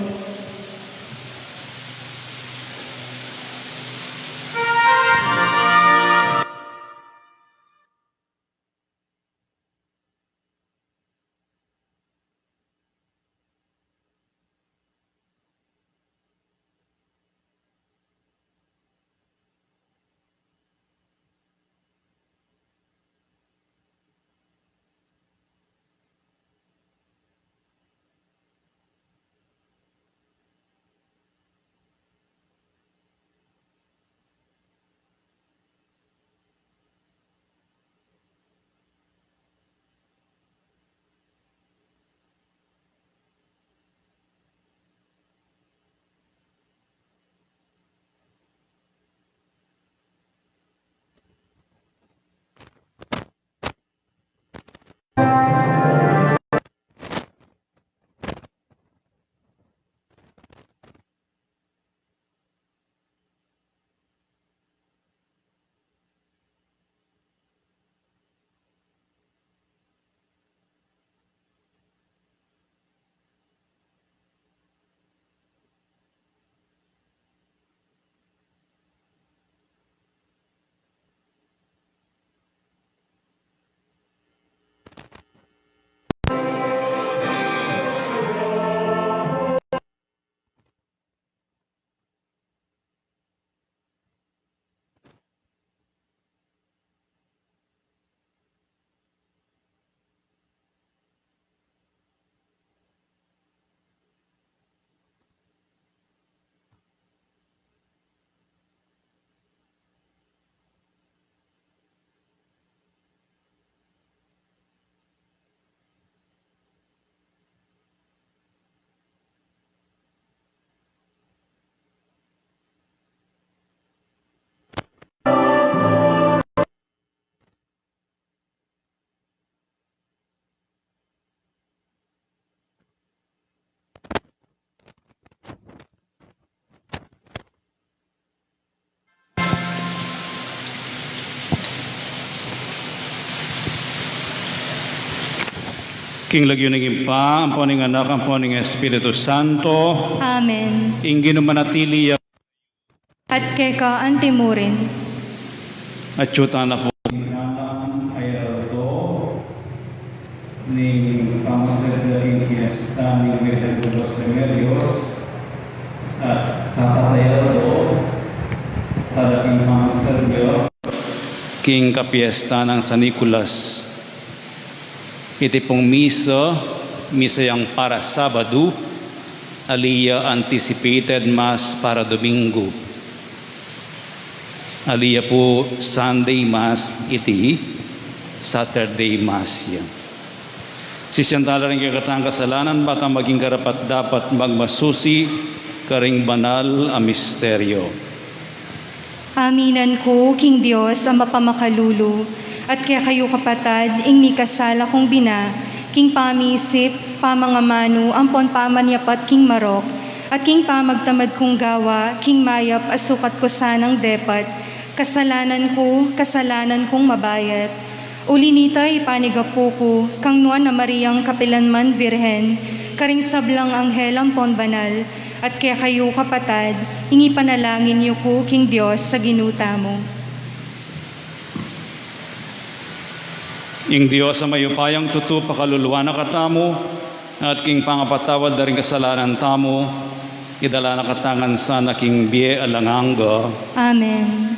King lagyu ning Ibpa, ampo ning Anak, ampo ning Espiritu Santo. Amen. Ing Ginu manatili ya. At keka antimurin. At yu tana pu. Ay aldo ning pamaserda king piesta ning Virgen de los Remedios, at tapat ay aldo para king pamaserda king kapiesta nang San Nicolas. Iti pung misa, misa yang para Sabadu, ali ya anticipated Mass para Domingo. Ali ya pu Sunday Mass iti, Saturday Mass ya. Sisian tala ring kekatang kasalanan, ba tang maging karapat-dapat magmasusi karing banal a misteryo. Aminan ku king Dios a mapamakalulu, at kekayu kapatad, ing mikasala kung bina, king pamisip, pamangamanu, ampon pamanyapat king marok, at king pamagtamad kung gawa, king mayap a sukat ku sanang depat, kasalanan ku, kasalanan kung mabayat. Uli nita, ipanigapu ku kang Nuan a Mariang kapilan man Virgen, karing sablang anghel ampon banal, at kekayu kapatad, ing ipanalangin yu ku king Dios a Ginu tamu. Ing Dios a mayupayang tutu pakaluluan na katamu, at king pangapatawad da ring kasalanan tamu, idala na katamu ngan sana king bie alang angga. Amen.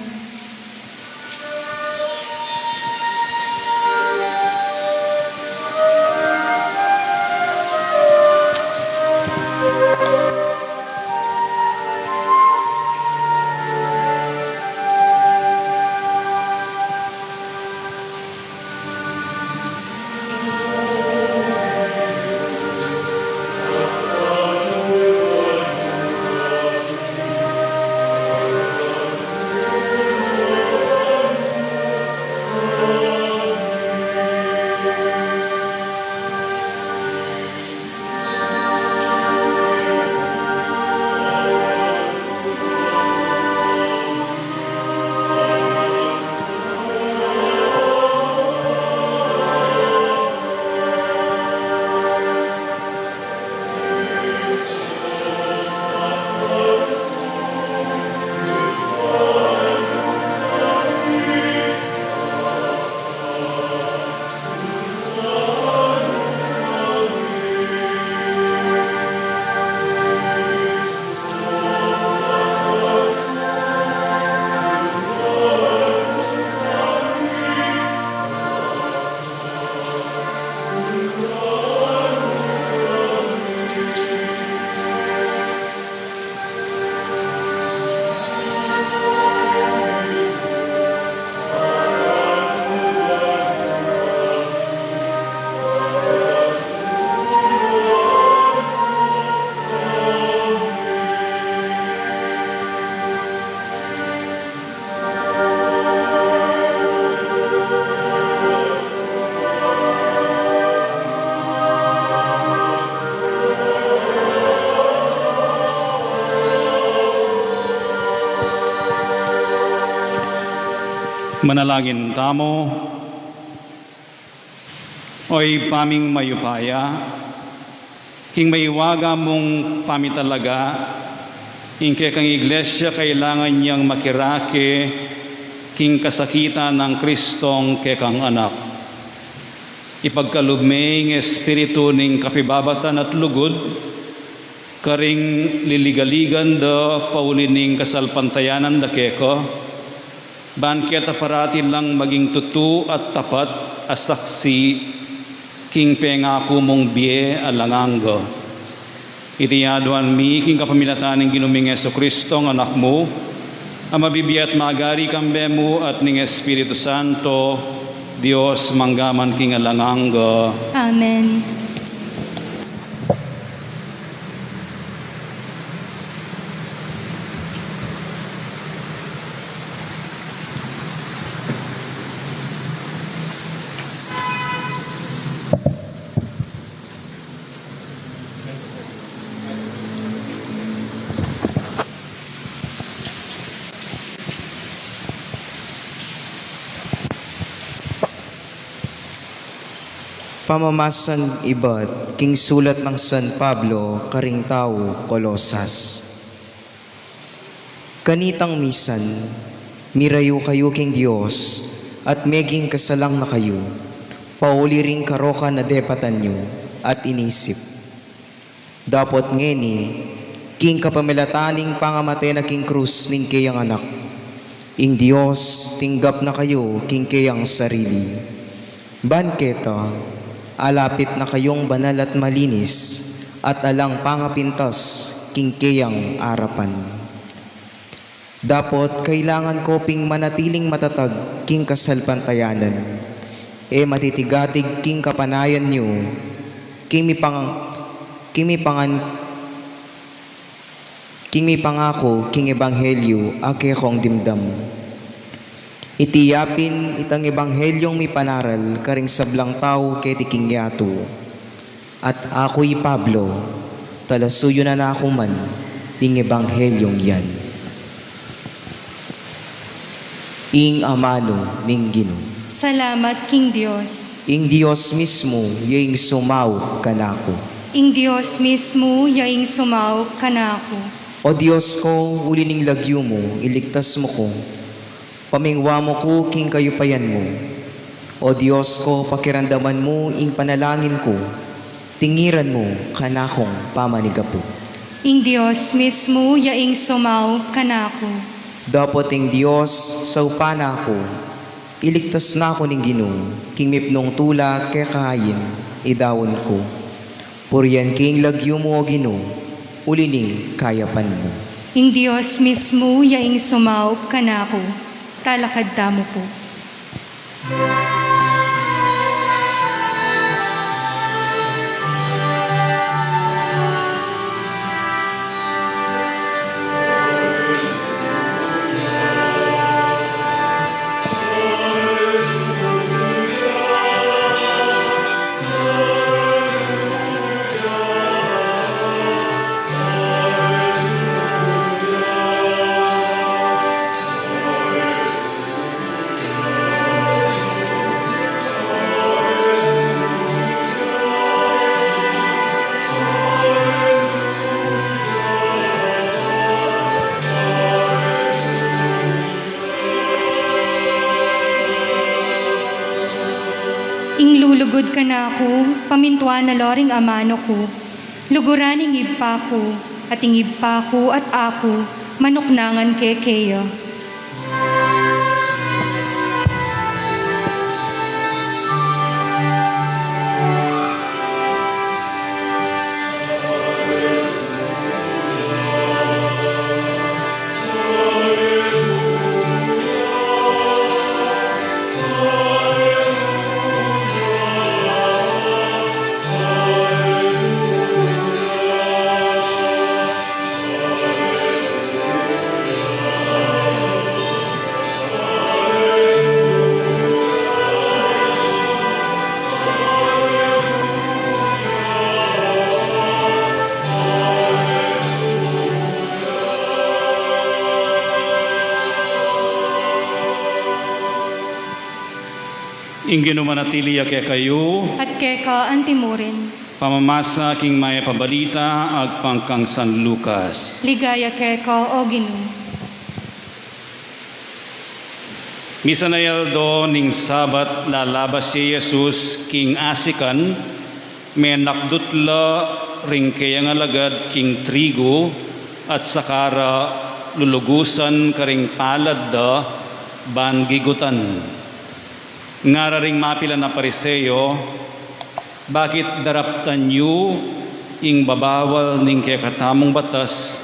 Manalangin tamu. O Ibpa ming mayupaya, king maywaga mung pamitalaga, ing kekang Iglesia kailangan yang makirake king kasakitan nang Kristong kekang Anak. Ipagkalub me ing espiritu ning kapibabatan at lugud, karing liligaligan da pauli ning kasalpantayanan da keka, ban keta parati lang maging tutu at tapat a saksi king pengaku mung bie alang angga. Iti aduan mi king kapamilatan ning Ginu ming Jesucristo, Anak mu, a mabibie at magari kambe mu at ning Espiritu Santo, Dios, mangga man king alang angga. Amen. Pamamasang ibat king sulat nang San Pablo karing tau Colosas. Kanitang misan, mirayu kayu king Dios, at meging kasalang na kayu, pauli ring karokan a depatan yu at inisip. Dapot ngeni, king kapamilatan ning pangamate na king krus ning keyang Anak, ing Dios tinggap na kayu king keyang sarili. Ban keta, alapit na kayung banal at malinis, at alang pangapintas king keyang arapan. Dapot kailangan ko ping manatiling matatag king kasalpantayanan, e matitigatig king kapanayan yu, king mipang-, king mipangan-, king mipangaku king ebanghelyu a kekong dimdam. Iti ya pin itang ebanghelyung mipanaral karing sablang tau keti king yatu. At aku i Pablo, talasuyu na naku man ning ebanghelyung yan. Ing amanu ning Ginu. Salamat king Dios. Ing Dios mismu ya ing sumaup kanaku. Ing Dios mismu ya ing sumaup kanaku. O Dios ko, uli ning lagyu mu, iligtas mu ku. Pamingwa mu ku king kayupayan mu. O Dios ko, pakiramdaman mu ing panalangin ku, tingiran mu kanakung pamanigapu. Ing Dios mismu ya ing sumaup kanaku. Dapot ing Dios saupan na ku, iligtas na ku ning Ginu, king mipnung tula keka ain idaun ku. Purian king lagyu mu, o Ginu, uli ning kayapan mu. Ing Dios mismu ya ing sumaup kanaku, talakad tamu pu. Ing lulugud kanaku, pamintuan na la ring amanu ku. Luguran ing Ibpa ku, at ing Ibpa ku at aku, manuknangan ke keya. Ing Ginu manatili ya kekayu. At keka antimurin. Pamamasa king Mayap a Balita agpang kang San Lucas. Ligaya keka, o Ginu. Misan a aldo ning Sabat, lalabas ya i Jesus king asikan, menakdut la ring keyang alagad king trigu, at saka ra lulugusan karing palad da ban gigutan. Ngara ring mapilan a Pariseo, "Bakit daraptan yu ing babawal ning kekatamung batas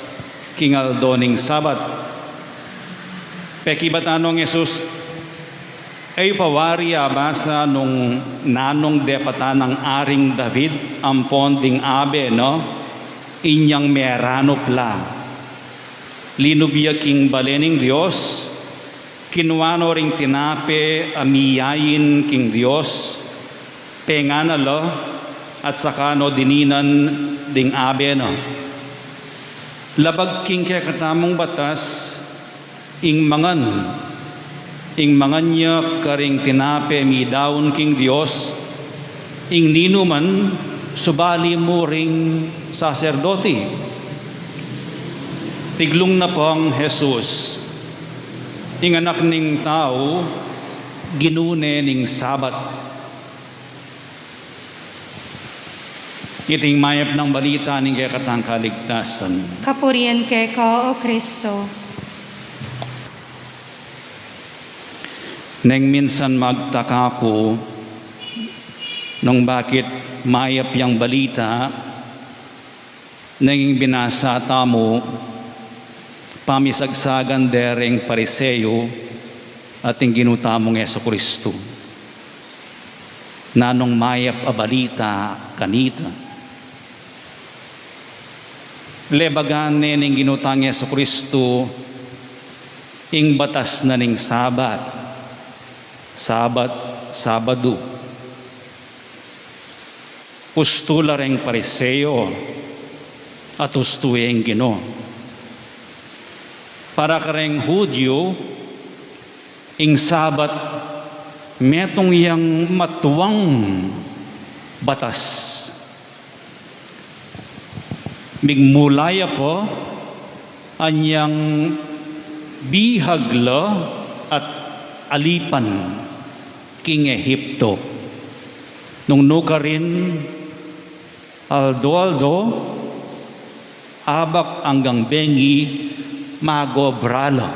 king aldo ning Sabat?" Pekibatan nong Jesus, "E yu pa wari abasa nung nanung depatan nang Aring David ampon ding abe na, inyang meranup la? Linub ya king bale ning Dios, kinua no ring tinape a miyain king Dios, pengan na la, at saka no dininan ding abe na. Labag king kekatamung batas, ing mangan, ing mangan ya karing tinape midaun king Dios, Ing ninuman, subali mu ring saserdoti. Tiglung na pang Jesus, ing Anak ning Tau, Ginu ne ning Sabat. Iting mayap nang balita ning kekatang kaligtasan. Kapurian keka, O Kristo. Neng minsan magtaka ku nung bakit mayap yang balita neng binasa tamu pamisagsagan dereng Pariseo at ing Ginu tamung Jesu Kristo. Nanung mayap a balita kanita? Lebagan ne ning Ginu tang Jesu Kristo ing batas na ning Sabat, Sabat, Sabadu. Ustu la reng Pariseo at ustu ing Ginu. Para kareng Judio, ing Sabat metung yang matuang batas. Migmula ya pa anyang bihag la at alipan king Ehipto. Nung nukarin, aldo-aldo, abak anggang bengi, mag-obra la.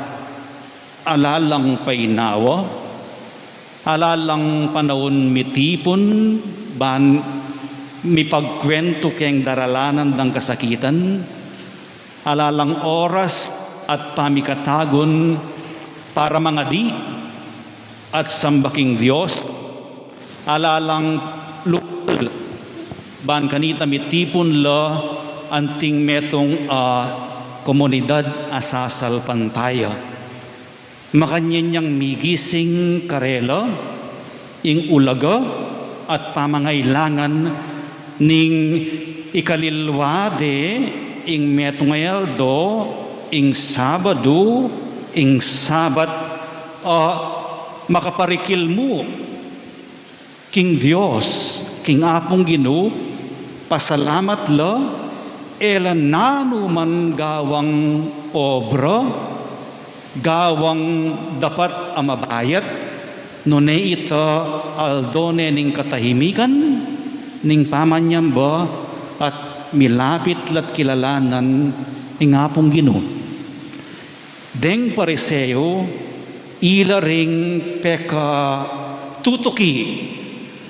Ala lang painawa, ala lang panaun mitipun ban mipagkuwentu keng daralanan dang kasakitan, ala lang oras at pamikatagun para mangadi at samba king Dios, ala lang lukal ban kanita mitipun la anting metung a komunidad a sasalpantaya. Makanyan yang migising karela ing ulaga at pamangailangan ning ikalilwa de ing metung a aldo, ing Sabadu, ing Sabat, a makaparikil mu king Dios, king Apung Ginu, pasalamat la, e la nanu man gawang obra, gawang dapat a mabayat, nune ita aldo ne ning katahimikan, ning pamanyamba, at milapit la't kilalanan ning Apung Ginu. Deng Pariseo, ila ring pekatutuki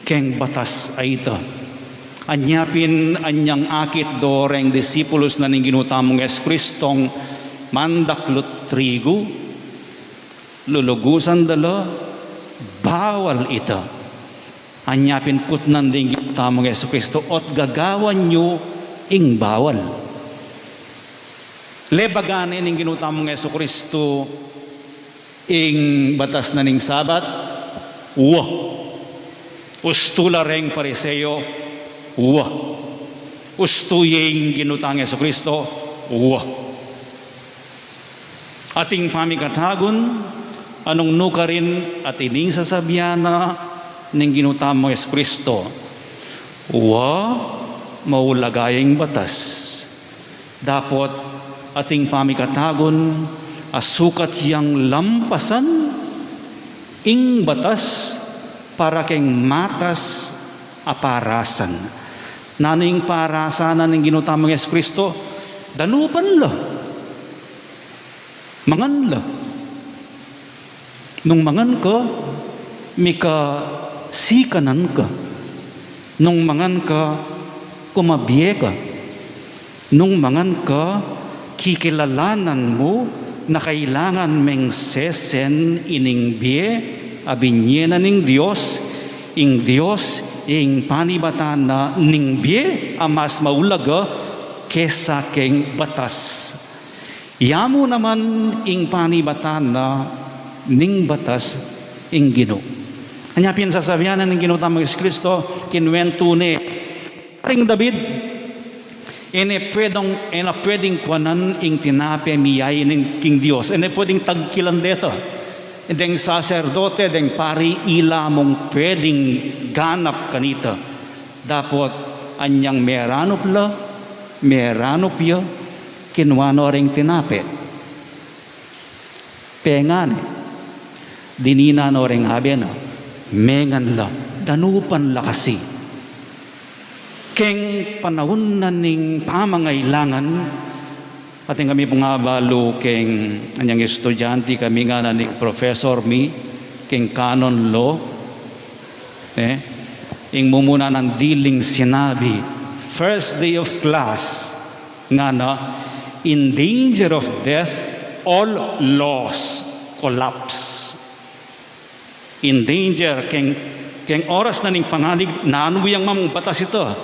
keng batas a ita. Anya pin anyang akit do reng disipulus na ning Ginu tamung Jesu Kristong mandaklut trigu, lulugusan da la, bawal ita. Anya pin kutnan ding Ginu tamung Jesu Kristo, "Ot gagawan yu ing bawal." Lebagan ne ning Ginu tamung Jesu Kristo ing batas na ning Sabat? Wa. Ustu la reng Pariseo? Wa. Ustu ye ing Ginu tang Jesu Kristo? Wa. Ating pamikatagun, anung nukarin at ining sasabian na ning Ginu tamung Jesu Kristo, wa, maulaga ya ing batas. Dapot ating pamikatagun, asukat yang lampasan ing batas para keng matas a parasan. Nanu ing parasan na ning Ginu tamung Jesu Kristo? Danupan la. Mangan la. Nung mangan ka, mikasikanan ka. Nung mangan ka, kumabie ka. Nung mangan ka, kikilalanan mu na kailangan meng sesen ining bie a binie na ning Dios, ing Dios, ing panibatan na ning bie a mas maulaga kesa keng batas. Ya mu naman ing panibatan na ning batas ing Ginu. Anya pin sasabian na ning Ginu tamung Jesu Kristo, kinuwentu ne, Reng David, e ne pwedeng, e ne pwedeng kuanan ing tinape mi yayi ning king Dios. E ne pwedeng tagkilan deta. Deng saserdote, deng pari, ila mung pwedeng ganap kanita. Dapot anyang meranup la, meranup ya, kinua no ring tinape. Pengani, dininan no ring abe na, mengan la, danupan la kasi. Keng panaun na ning pamangailangan, atin kami pung abalu keng anyang estudyante kami ngana ning professor mi keng canon law, eh, ing mumuna nang diling sinabi, first day of class, ngana, "In danger of death, all laws collapse." In danger, keng, keng oras na ning panganib, nanu yang mamung batas ita,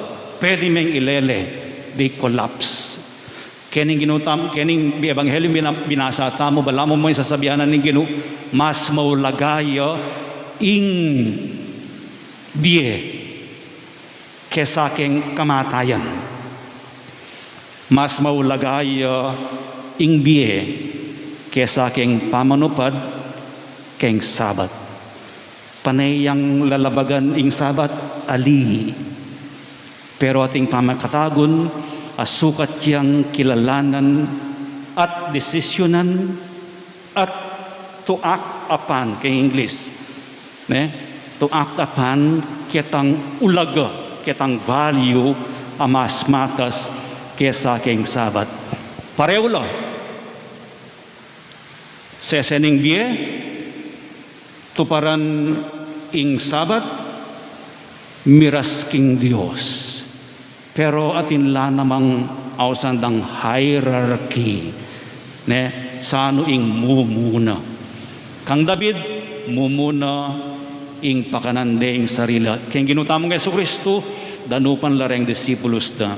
pwede meng ilele, they collapse. Kening Ginu tam-, kening ebanghelyo bina-, binasa tamu, balamu mu ing sasabian na ning Ginu, mas maulaga ya ing bie kesa keng kamatayan. Mas maulaga ya ing bie kesa keng pamanupad keng Sabat. Pane yang lalabagan ing Sabat, ali. Pero ating pamikatagun, asukat yang kilalanan at desisyonan at to act upon, keng English, ne? To act upon, ketang ulaga, ketang value a mas matas kesa keng Sabat. Pareu la. Sese ning bie, tuparan ing Sabat, miras king Dios. Pero atin la namang ausan dang hierarchy, ne? Sanu ing mumuna? Kang David, mumuna ing pakanan de ing sarili. Keng Ginu tamung Jesucristo, danupan la reng disipulus da.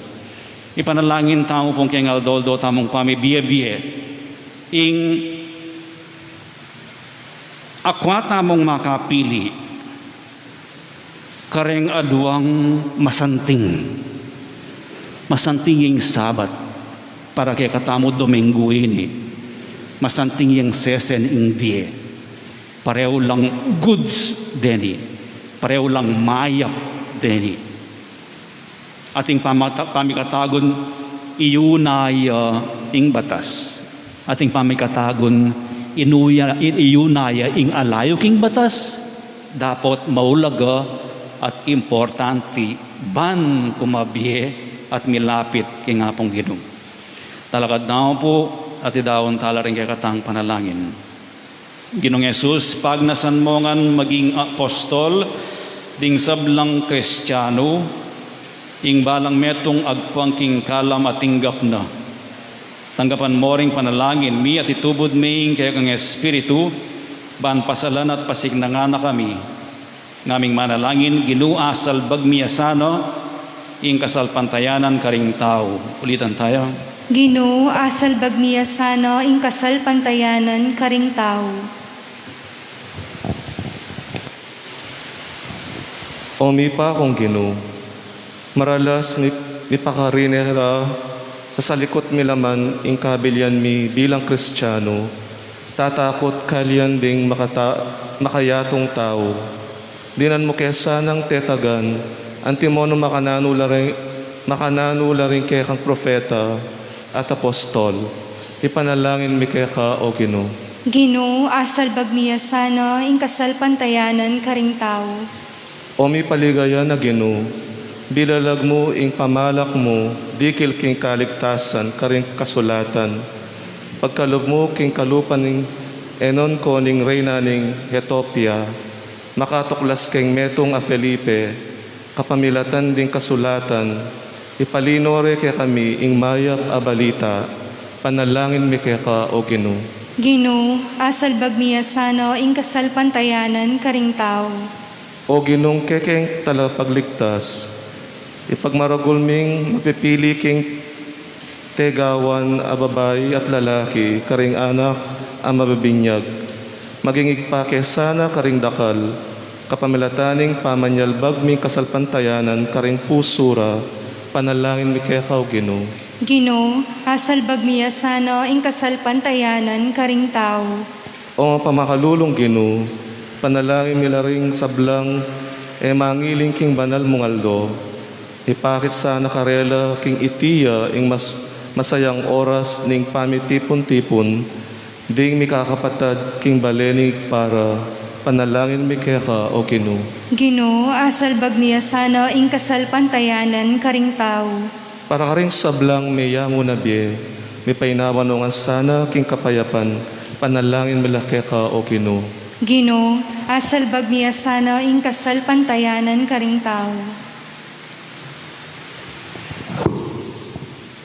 Ipanalangin tamu pung keng aldo-aldo tamung pamibie-bie. Ing akwa tamung makapili kareng aduang masanting. Masanting ing Sabat para kekatamu Dominggu ini. Masanting ing sese ning bie. Pareu lang goods deni. Pareu lang mayap deni. Ating pamata-, pamikatagun, iyuna ya ing batas. Ating pamikatagun, inuya-, i-, iyuna ya ing alayu king batas. Dapot maulaga at importante ban kumabie at milapit king Apung Ginu. Talakad tamu pu at idaun tala ring kekatang panalangin. Ginung Jesus, pagnasan mu ngan maging apostol ding sablang Kristianu, ing balang metung agpang king kalam a tinggap na. Tanggapan mu ring panalangin mi at itubud me ing kekang Espiritu, ban pasalan at pasignangan na kami. Ngaming manalangin, Ginu, asalbag mi ya sana ing kasalpantayanan karing tau. Ulitan taya. Ginu, asalbag mi ya sana ing kasalpantayanan karing tau. O mipakung Ginu, maralas mi, mipakarine ra, sasalikut mi la man ing kabilian mi bilang Kristianu, tatakut kalian ding makata-, makayatung tau. Dinan mu ke sanang tetagan, antimo nung makananu la ring, makananu la ring kekang propeta at apostol. Ipanalangin mi keka, O Ginu. Ginu, asalbag mi ya sana ing kasalpantayanan karing tau. O mipaligaya na Ginu, bilalag mu ing pamalak mu dikil king kaligtasan karing kasulatan. Pagkalub mu king kalupa ning enon ko ning reyna ning Etiopia, makatuklas keng metung a Felipe, kapamilatan ding kasulatan, ipalino re kekami ing mayap a balita, panalangin mi keka, O Ginu. Ginu, asalbag mi ya sana ing kasalpantayanan karing tau. O Ginung kekeng talapagligtas, ipagmaragul ming mapipili king tegawan a babai at lalaki karing anak a mabibinyag. Maging ibpa ke sana karing dakal, kapamilatan ning pamanyalbag ming kasalpantayanan karing pusu ra, panalangin mi keka, O Ginu. Ginu, asalbag mi ya sana ing kasalpantayanan karing tau. O mapamakalulung Ginu, panalangin mi la ring sablang e mangiling king banal mung aldo, Ipakit sana karela king iti ya ing mas-, masayang oras ning pamitipun-tipun, ding mikakapatad king bale ning Ibpa ra, panalangin mi keka, O Ginu. Ginu, asalbag mi ya sana ing kasalpantayanan karing tau. Para karing sablang meyamu na bie, mipainawa no ngan sana king kapayapan, panalangin mi la keka, O Ginu. Ginu, asalbag mi ya sana ing kasalpantayanan karing tau.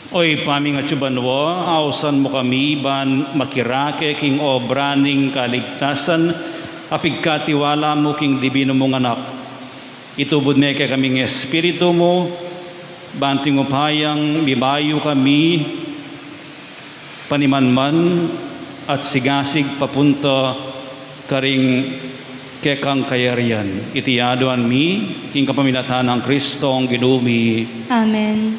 O Ibpa ming atsu banua, ausan mu kami ban makirake king obra ning kaligtasan a pigkatiwala mu king dibinu mung Anak. Itubud me kekami ing Espiritu mu, ban king upayang mibayu kami panimanman at sigasig papunta karing kekang kayarian. Iti aduan mi king kapamilatan nang Kristong Ginu mi. Amen.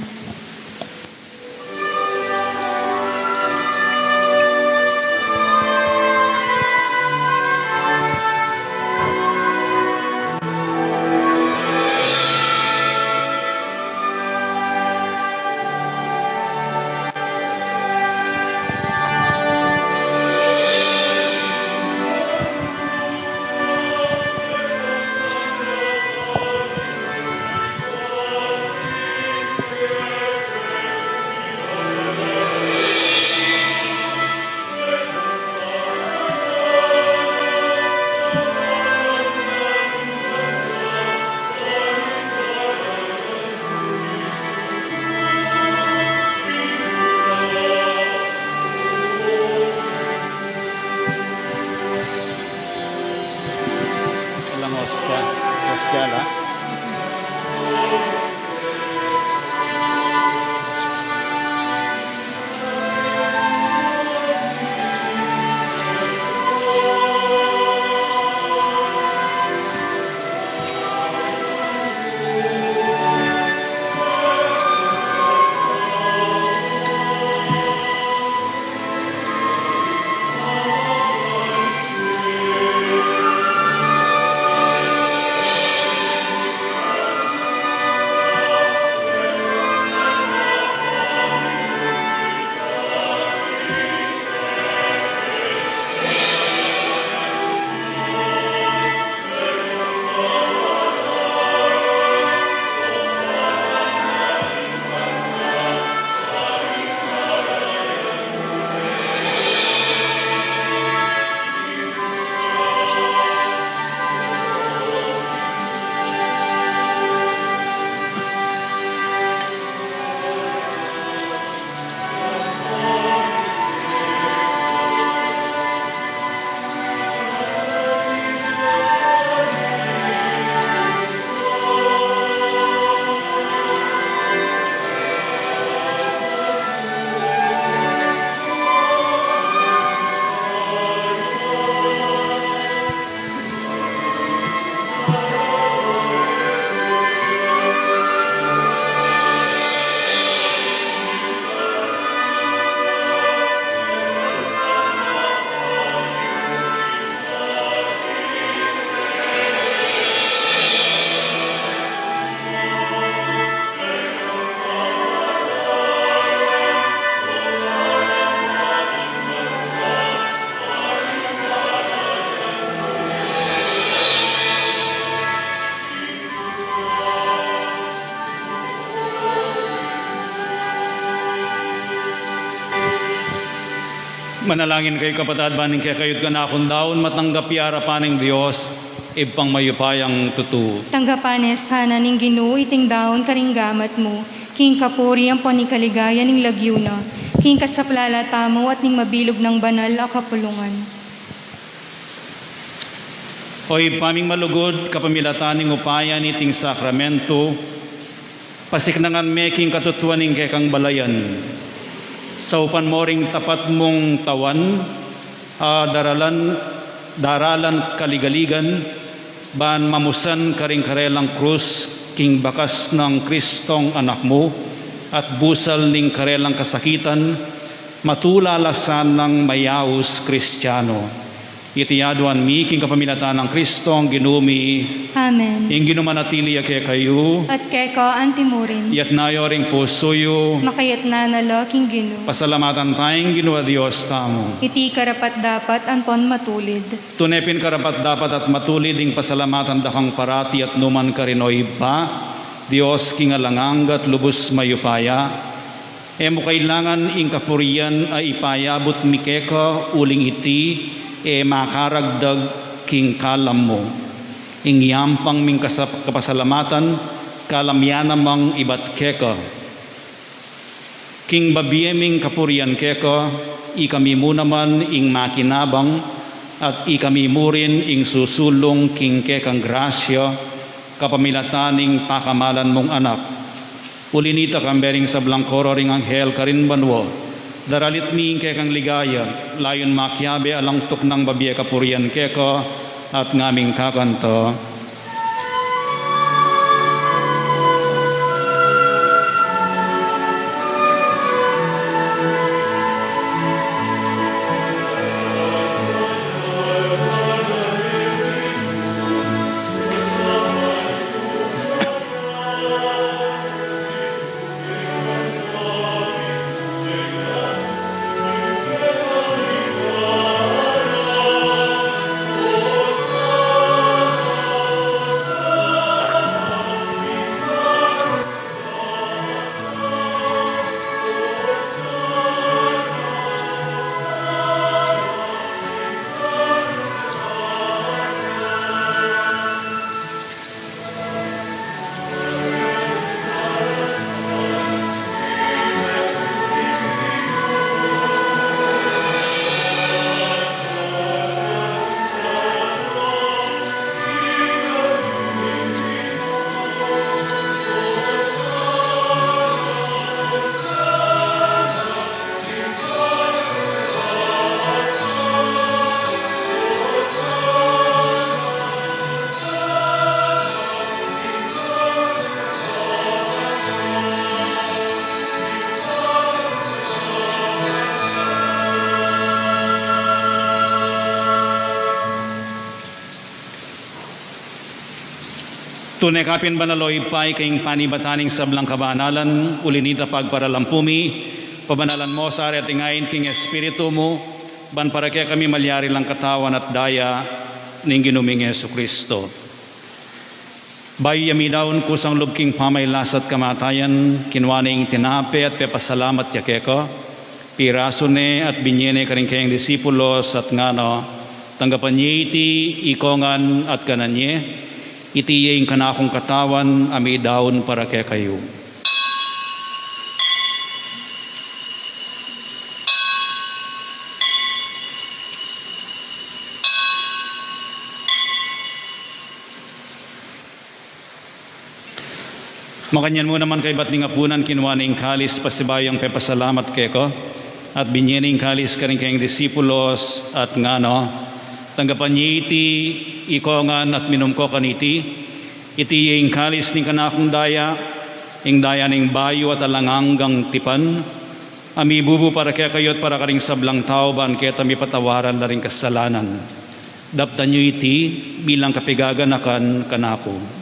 Alang ostia, ostia la. Manalangin kayu, kapatad, ban ing kekayu't kanakung daun matanggap ya arapan ning Dios, Ibpang mayupayang tutu. Tanggapan ne sana ning Ginu iting daun karing gamat mu, king kapurian ampon king kaligayan ning lagyu na, king kasaplalan tamu at ning mabilug nang banal a kapulungan. O Ibpa ming malugud, kapamilatan ning upaya niting sakramento, pasiknangan me king katutuan ing kekang balayan. Saupan mo ring tapat mung tawan, a daralan, daralan kaligaligan, ban mamusan karing karelang krus king bakas nang Kristong Anak mu, at busal ning karelang kasakitan, matula la sanang mayaus Kristiano. Iti aduan mi king kapamilatan nang Kristong Ginu mi. Amen. Ing Ginu manatili ya kekayu. At keka antimurin. Itas yu ring pusu yu. Makaitas na la king Ginu. Pasalamatan taya ing Ginu a Dios tamu. Iti karapat-dapat ampon matulid. Tune pin karapat-dapat at matulid ing pasalamatan da kang parati at nukarin man karin, o Ibpa, Dios king alang angga at lubus mayupaya. E mu kailangan ing kapurian a ipayabut mi keka, uling iti e makaragdag king kalam mu. Ing yampang ming kasap-, kapasalamatan, kalam ya namang ibat keka. King babie ming kapurian keka, ikami mu naman ing makinabang, at ikami mu rin ing susulung king kekang grasya, kapamilatan ning pakamalan mung Anak. Uli nita, kambe ring sablang koro ring anghel karin banua, daralit mi ing kekang ligaya, layun makiabe alang tuknang babie kapurian keka, at ngaming kakanta. Tune ka pin banal, o Ibpa, ika ing panibatan ning sablang kabanalan, uli nita pagparalampu mi, pabanalan mu sa reting ain king Espiritu mu, ban para kekami malyari lang katawan at daya ning Ginu ming Jesucristo. Bayu ya midaun kusang lub king pamagkasakit at kamatayan, kinua ne ing tinape at pepasalamat ya keka, pirasu ne at binye ne karing kayang disipulos at ngana, tanggapan ye iti ikongan at kanan ye, iti ya ing kanakung katawan a midaun para kekayu. Makanyan mu naman kaybat ning apunan, kinua ne ing kalis pasibayu yang pepasalamat keka, at binye ne ing kalis karing kayang disipulos, at ngana, tanggapan ye iti ikongan at minum ko kaniti, iti ya ing kalis ning kanakung daya, ing daya ning bayu at alang anggang tipan, a mibubu para kekayu at para karing sablang tau ban keta mipatawaran la ring kasalanan. Daptan yu iti bilang kapaganakan kanaku.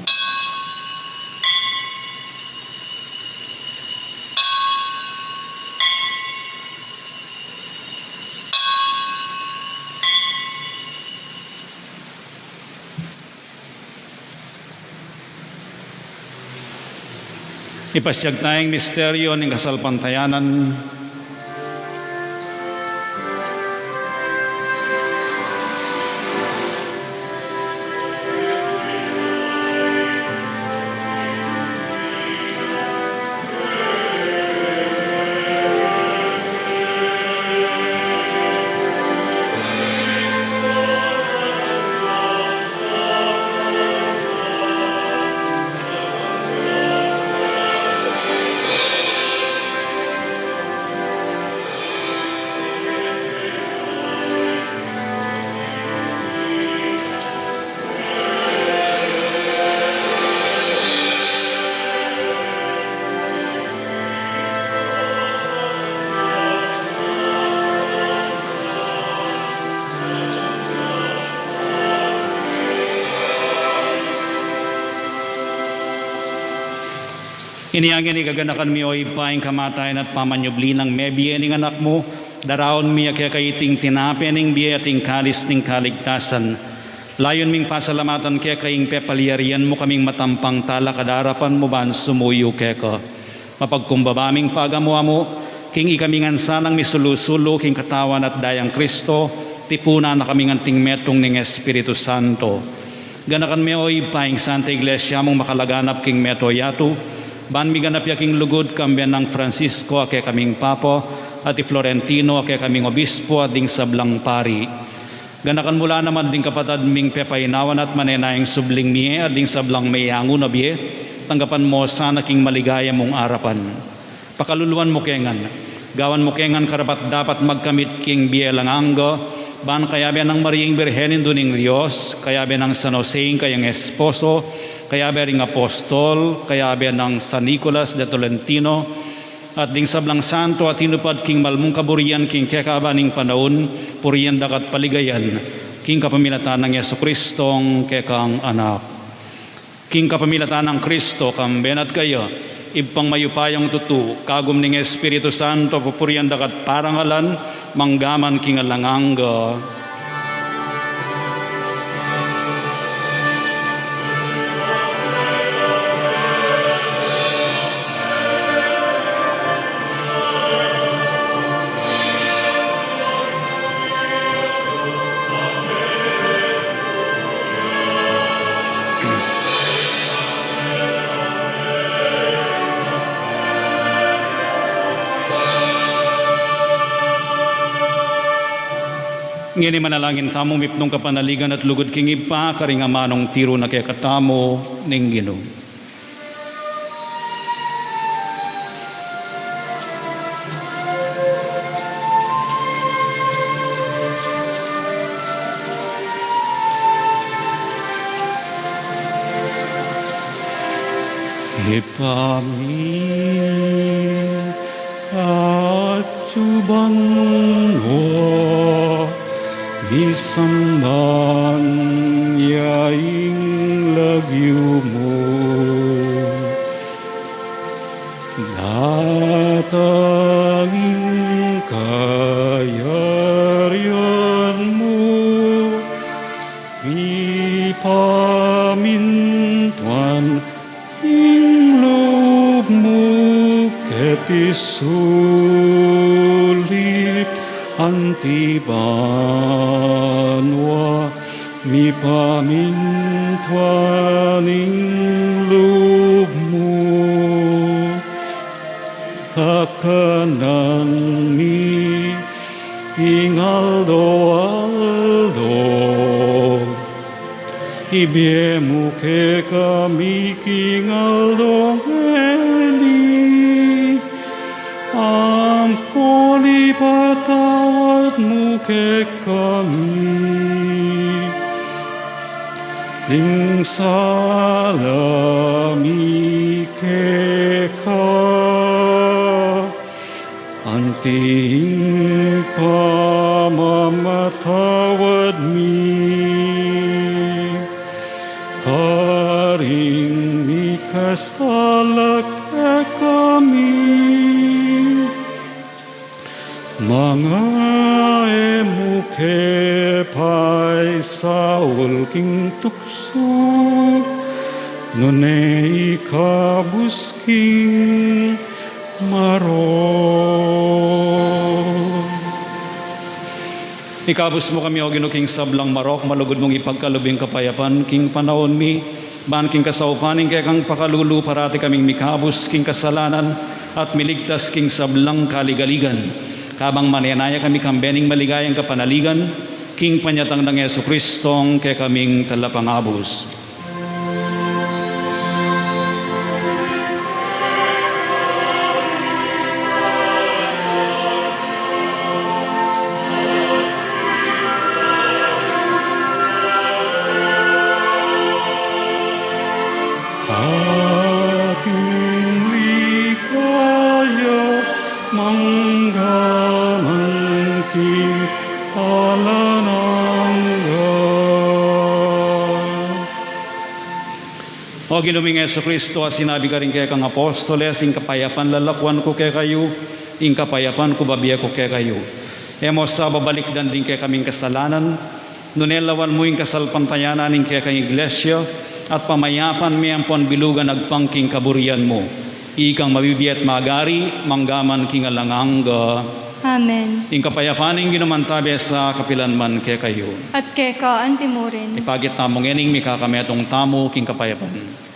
Ipasiag taya ing misteryu ning kasalpantayanan. Inya ngeni gaganakan mi, o Ibpa, ing kamatayan at pamanyubli nang mebie ning Anak mu, daraun mi keka iting tinape ning bie at ing kalis ning kaligtasan. Layun ming pasalamatan keka ing pepalyarian mu kaming matampang talakad king arapan mu ban sumuyu keka. Mapagkumbaba ming pagamu-amu, king ikami ngan sanang misulu-sulu king katawan at dayang Kristo, tipunan na kaming anting metung ning Espiritu Santo. Ganakan me, o Ibpa, ing Santa Iglesia mung makalaganap king mabilug a yatu, ban miganap ya king lugud, kambe nang Francisco a kekaming Papa, at i Florentino a kekaming Obispo, at ding sablang pari. Ganakan mu la naman ding kapatad ming pepainawan at manenayang subling mie, at ding sablang meyangu na bie, tanggapan mu sana king maligaya mung arapan. Pakaluluan mu ke ngan. Gawan mu ke ngan karapat-dapat magkamit king bie alang angga, ban kayabe nang Mariang Birhen, Indu ning Dios, kayabe nang San Jose ing kayang esposo, kayabe ring apostol, kayabe nang San Nicolas de Tolentino, at ding sablang santo a tinupad king malmung kaburian king kekaban ning panaun, purian da ka at paligayan, king kapamilatan nang Jesucristong kekang Anak. King kapamilatan nang Kristo, kambe na at kaya, Ibpang mayupayang tutu, kagum ning Espiritu Santo, pupurian da ka at parangalan, mangga man king alang angga. Ngeni manalangin tamu, mipnung kapanaligan at lugud king Ibpa, karing amanung tiru na kekatamu ning Ginu. Ibpa mi, atsu ban banua, misamban ya ing lagyu mu. Datang ing kayarian mu, mipamintuan ing lub mu keti sulip anti banua, mipamintuan ing lub mu. Kakanan mi king aldo-aldo ibie mu kekami king aldo ngeni, ampon ipatawad mu kekami ing sala mi keka, anti ing pamamatawad mi karing mikasala kekami. Manga e mu ke paisaul king tuksu, nune ikabus king marok. Ikabus mu kami, O Ginu, king sablang marok, malugud mung ipagkalub ing kapayapan king panaun mi, ban king kasaupan ning kekang pakalulu parati kaming mikabus king kasalanan at miligtas king sablang kaligaligan. Kabang manenaya kami kambe ning maligayang kapanaligan, king panyatang nang Jesucristong kekaming Talapangabus. Ating ligaya mangga man king alang angga. O Ginu ming Jesucristo, a sinabi karing kekang apostoles, ing kapayapan lalakuan ku kekayu, ing kapayapan ku bibie ku kekayu. E mu sa babalikdan ding kekaming kasalanan, nune lawan mu ing kasalpantayanan ning kekang Iglesia, at pamayapan me ampon bilugan agpang king kaburian mu. Ikang mabibie at magari, mangga man king alang angga. Amen. Ing kapayapan ning Ginu mantabe sa kapilan man kekayu. At keka antimurin. Ipakit tamu ngening mikakametung tamu king kapayapan.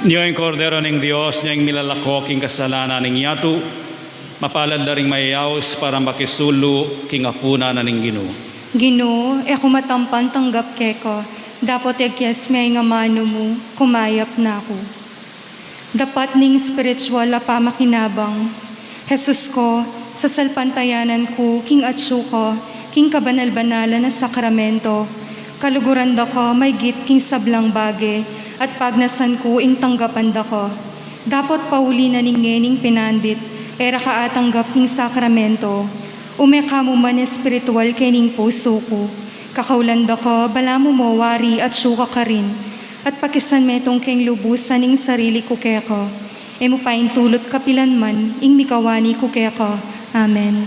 Nyo ing Kordero ning Dios, nyo ing milalako king kasalanan ning yatu. Mapalad la ring mayayaus para makisulu king apunan na ning Ginu. Ginu, e ku matampan tanggap keka, dapot egkias me ing amanu mu, kumayap na ku. Dapat ning spiritual a pamakinabang. Jesus ko, sasalpantayanan ku king atsu ka king kabanal-banalan a sakramento. Kaluguran da ka maygit king sablang bage, at pagnasan ku ing tanggapan da ka. Dapot pauli na ning ngening pinandit, e ra ka atanggap king sakramento. Ume ka mu man espiritual kening pusu ku. Kakaulan da ka, balamu mo wari atsu ka karin, at pakisan metung keng lubusan ing sarili ku keka. E mu paintulut kapilan man ing mikawani ku keka. Amen.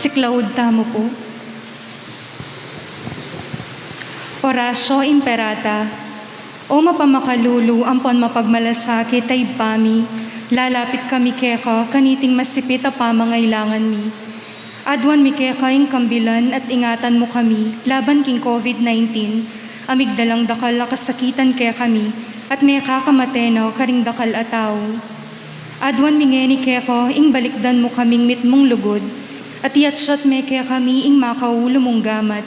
Siklaud tamu pu. Oratio Imperata. O mapamakalulu ampon mapagmalasakit a Ibpa mi, lalapit kami keka kaniting masipit a pamangailangan mi. Aduan mi keka ing kambilan at ingatan mu kami laban king COVID nineteen, a migdalang dakal a kasakitan kekami, at mekakamate na karing dakal a tau. Aduan mi ngeni keka ing balikdan mu kaming mitmung lugud, at iyatsat me kekami ing makaulu mung gamat.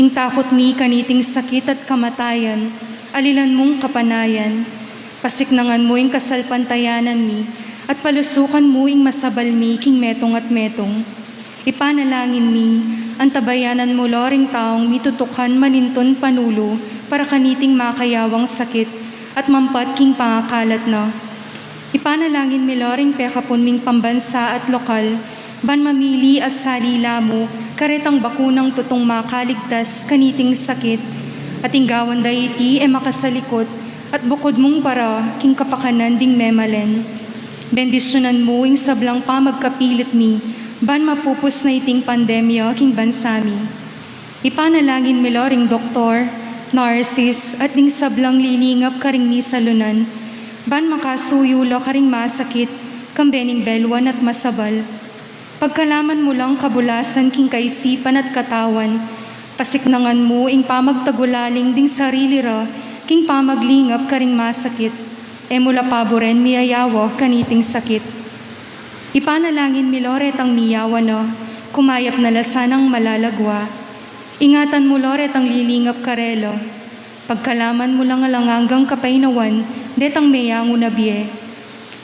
Ing takut mi kaniting sakit at kamatayan, alilan mung kapanayan. Pasiknangan mu ing kasalpantayanan mi, at palusukan mu ing masabal mi king metung at metung. Ipanalangin mi, antabayanan mu la ring taung mitutukan manintun panulu para kaniting makayawang sakit at mampat king pangakalat na. Ipanalangin mi la ring pekapun ming pambansa at lokal, ban mamili at salila mu karetang bakunang tutung makaligtas kaniting sakit, at ing gawan da iti e makasalikut at bukud mung para king kapakanan ding memalen. Bendisyunan mu ing sablang pamagkapilit mi, ban mapupus na iting pandemya king bansa mi. Ipanalangin mi la ring doktor, nurses, at ding sablang lilingap karing misalunan, ban makasuyu la karing masakit, kambe ning beluan at masabal. Pagkalaman mu lang kabulasan king kaisipan at katawan, pasiknangan mu ing pamagtagulaling ding sarili ra, king pamaglingap karing masakit. E mu la paburen miyayawa kaniting sakit. Ipanalangin mi la retang miyawa na, kumayap na la sanang malalagwa. Ingatan mu la retang lilingap karela. Pagkalaman mu lang alang anggang kapaynawan detang meyangu na bie.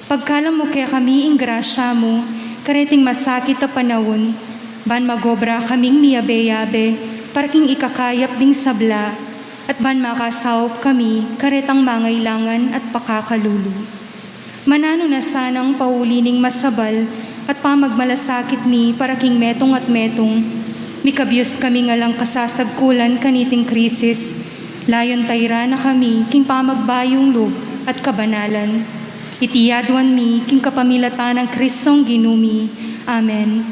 Pagkalam mu kekami ing grasya mu kareting masakit a panaun, ban magobra kaming miyabe-yabe para king ikakayap ding sabla, at ban makasaup kami karetang mangailangan at pakakalulu. Mananu na sanang pauli ning masabal at pamagmalasakit mi para king metung at metung. Mikabyus kaming alang kasasagkulan kaniting krisis. Layun tayran na kami king pamagbayung lub at kabanalan. Iti aduan mi king kapamilatan nang Kristong Ginu mi. Amen.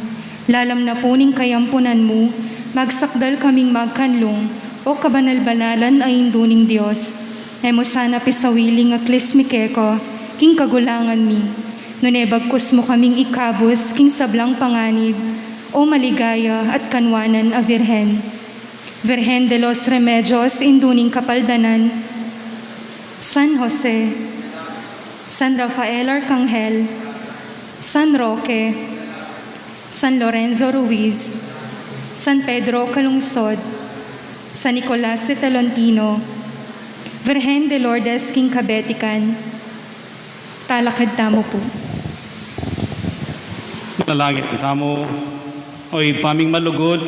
Lalam na pu ning kayampunan mu, magsakdal kaming magkanlung, o kabanal-banalan a Indu ning Dios. E mu sana pisawili ing aklis mi keka king kagulangan mi, nune bagkus mu kaming ikabus king sablang panganib, o maligaya at kanwanan a Virgen. Virgen de los Remedios, Indu ning Kapaldanan, San Jose, San Rafael Arcangel, San Roque, San Lorenzo Ruiz, San Pedro Calungsod, San Nicolas de Tolentino, Virgen de Lourdes king Kabetikan. Talakad tamu pu. Manalangin tamu. O Ibpa ming malugud,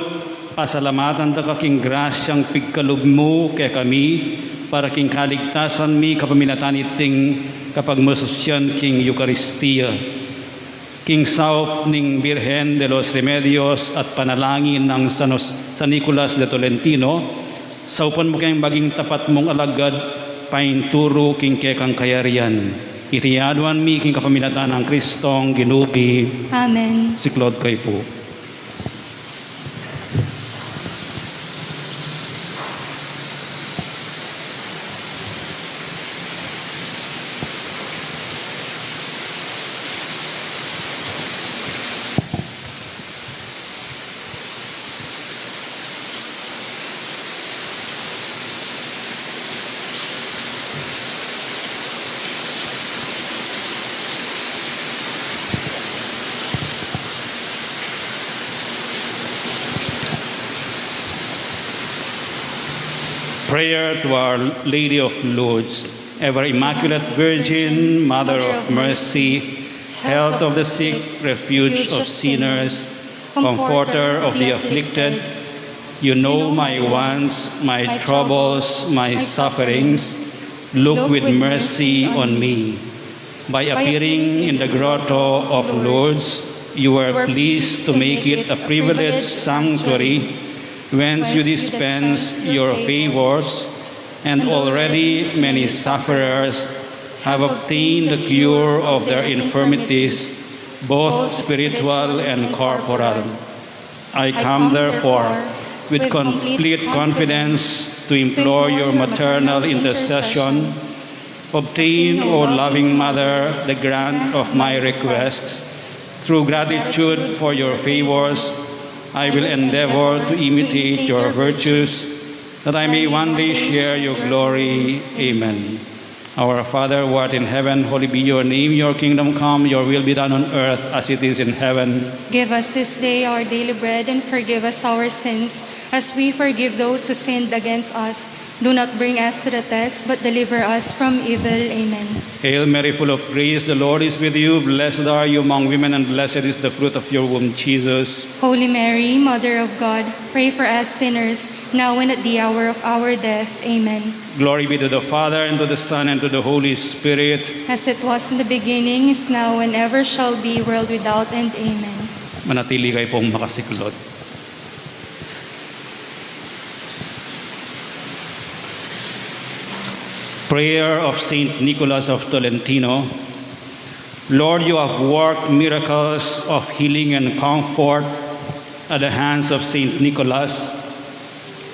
pasalamatan da ka king grasyang pigkalub mu kekami para king kaligtasan mi kapamilatan iting kapagmasusyan king Eukaristia. King saup ning Birhen de los Remedios at panalangin nang San Jos-, San Nicolas de Tolentino, saupan mu keng maging tapat mung alagad, painturu king kekang kayarian. Iti aduan mi king kapamilatan nang Kristong Ginu mi. Amen. Siklaud kayu pu. Prayer to Our Lady of Lourdes. Ever Immaculate Virgin, Mother of Mercy, Health of the sick, Refuge of sinners, Comforter of the afflicted, you know my wants, my troubles, my sufferings. Look with mercy on me. By appearing in the grotto of Lourdes, you were pleased to make it a privileged sanctuary whence you dispense your favors, and already many sufferers have obtained the cure of their infirmities, both spiritual and corporal. I come, therefore, with complete confidence to implore your maternal intercession. Obtain, O loving Mother, the grant of my requests. Through gratitude for your favors, I will endeavor to imitate your virtues, that I may one day share your glory. Amen. Our Father, who art in heaven, holy be your name. Your kingdom come, your will be done on earth as it is in heaven. Give us this day our daily bread, and forgive us our sins, as we forgive those who sinned against us. Do not bring us to the test, but deliver us from evil. Amen. Hail Mary, full of grace, the Lord is with you. Blessed are you among women, and blessed is the fruit of your womb, Jesus. Holy Mary, Mother of God, pray for us sinners, now and at the hour of our death. Amen. Glory be to the Father, and to the Son, and to the Holy Spirit. As it was in the beginning, is now, and ever shall be, world without end. Amen. Manatili kayo pong makasiklod. Prayer of Saint Nicholas of Tolentino. Lord, you have worked miracles of healing and comfort at the hands of Saint Nicholas.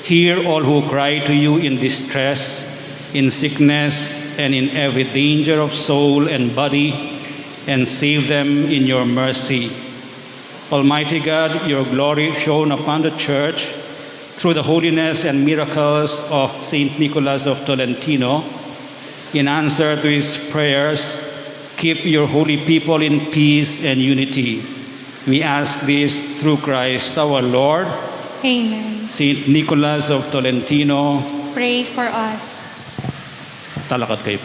Hear all who cry to you in distress, in sickness, and in every danger of soul and body, and save them in your mercy. Almighty God, your glory shone upon the Church through the holiness and miracles of Saint Nicholas of Tolentino. In answer to his prayers, keep your holy people in peace and unity. We ask this through Christ our Lord. Amen. Saint Nicholas of Tolentino, pray for us. Talakad kayo.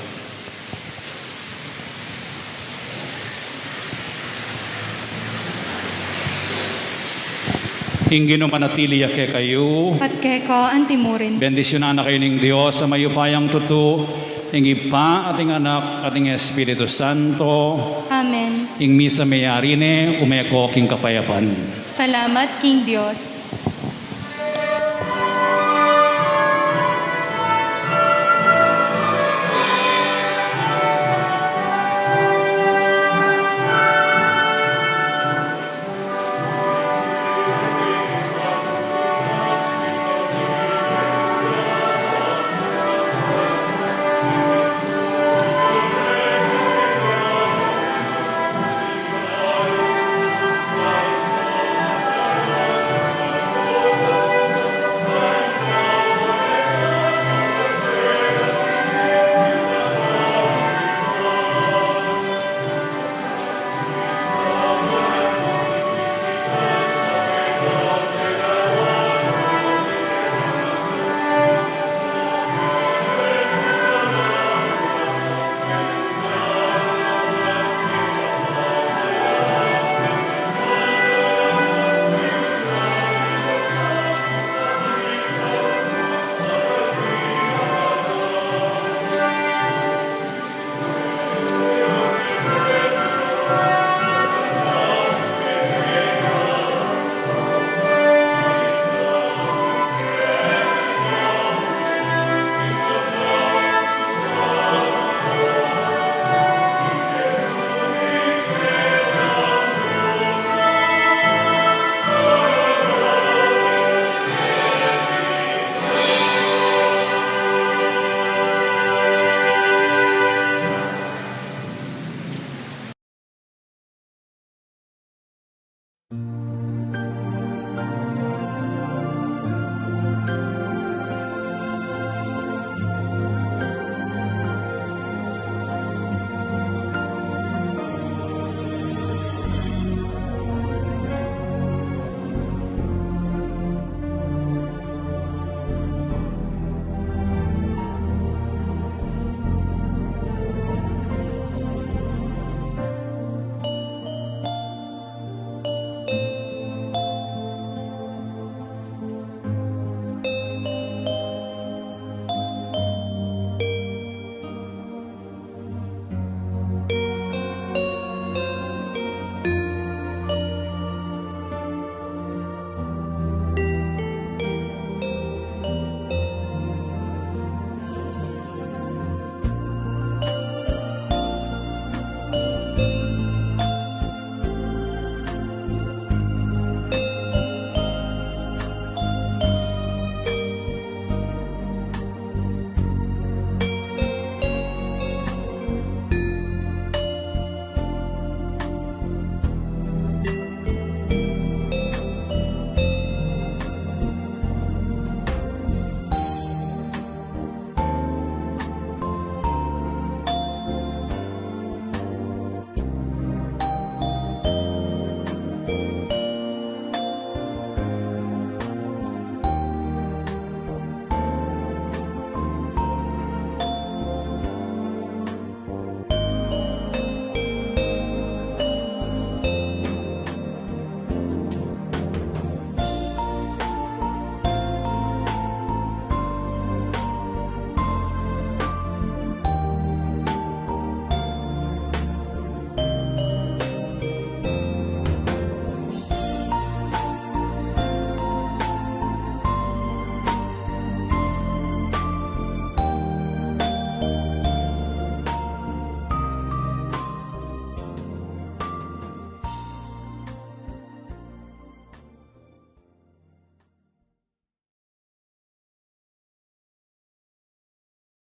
Ing Ginu manatili ya kekayu. At keka antimurin. Bendisyunan na kayu ning Dios a mayupayang tutu, ing Ibpa, at ing Anak, at ing Espiritu Santo. Amen. Ing misa meyari ne, ume ko king kapayapan. Salamat king Dios.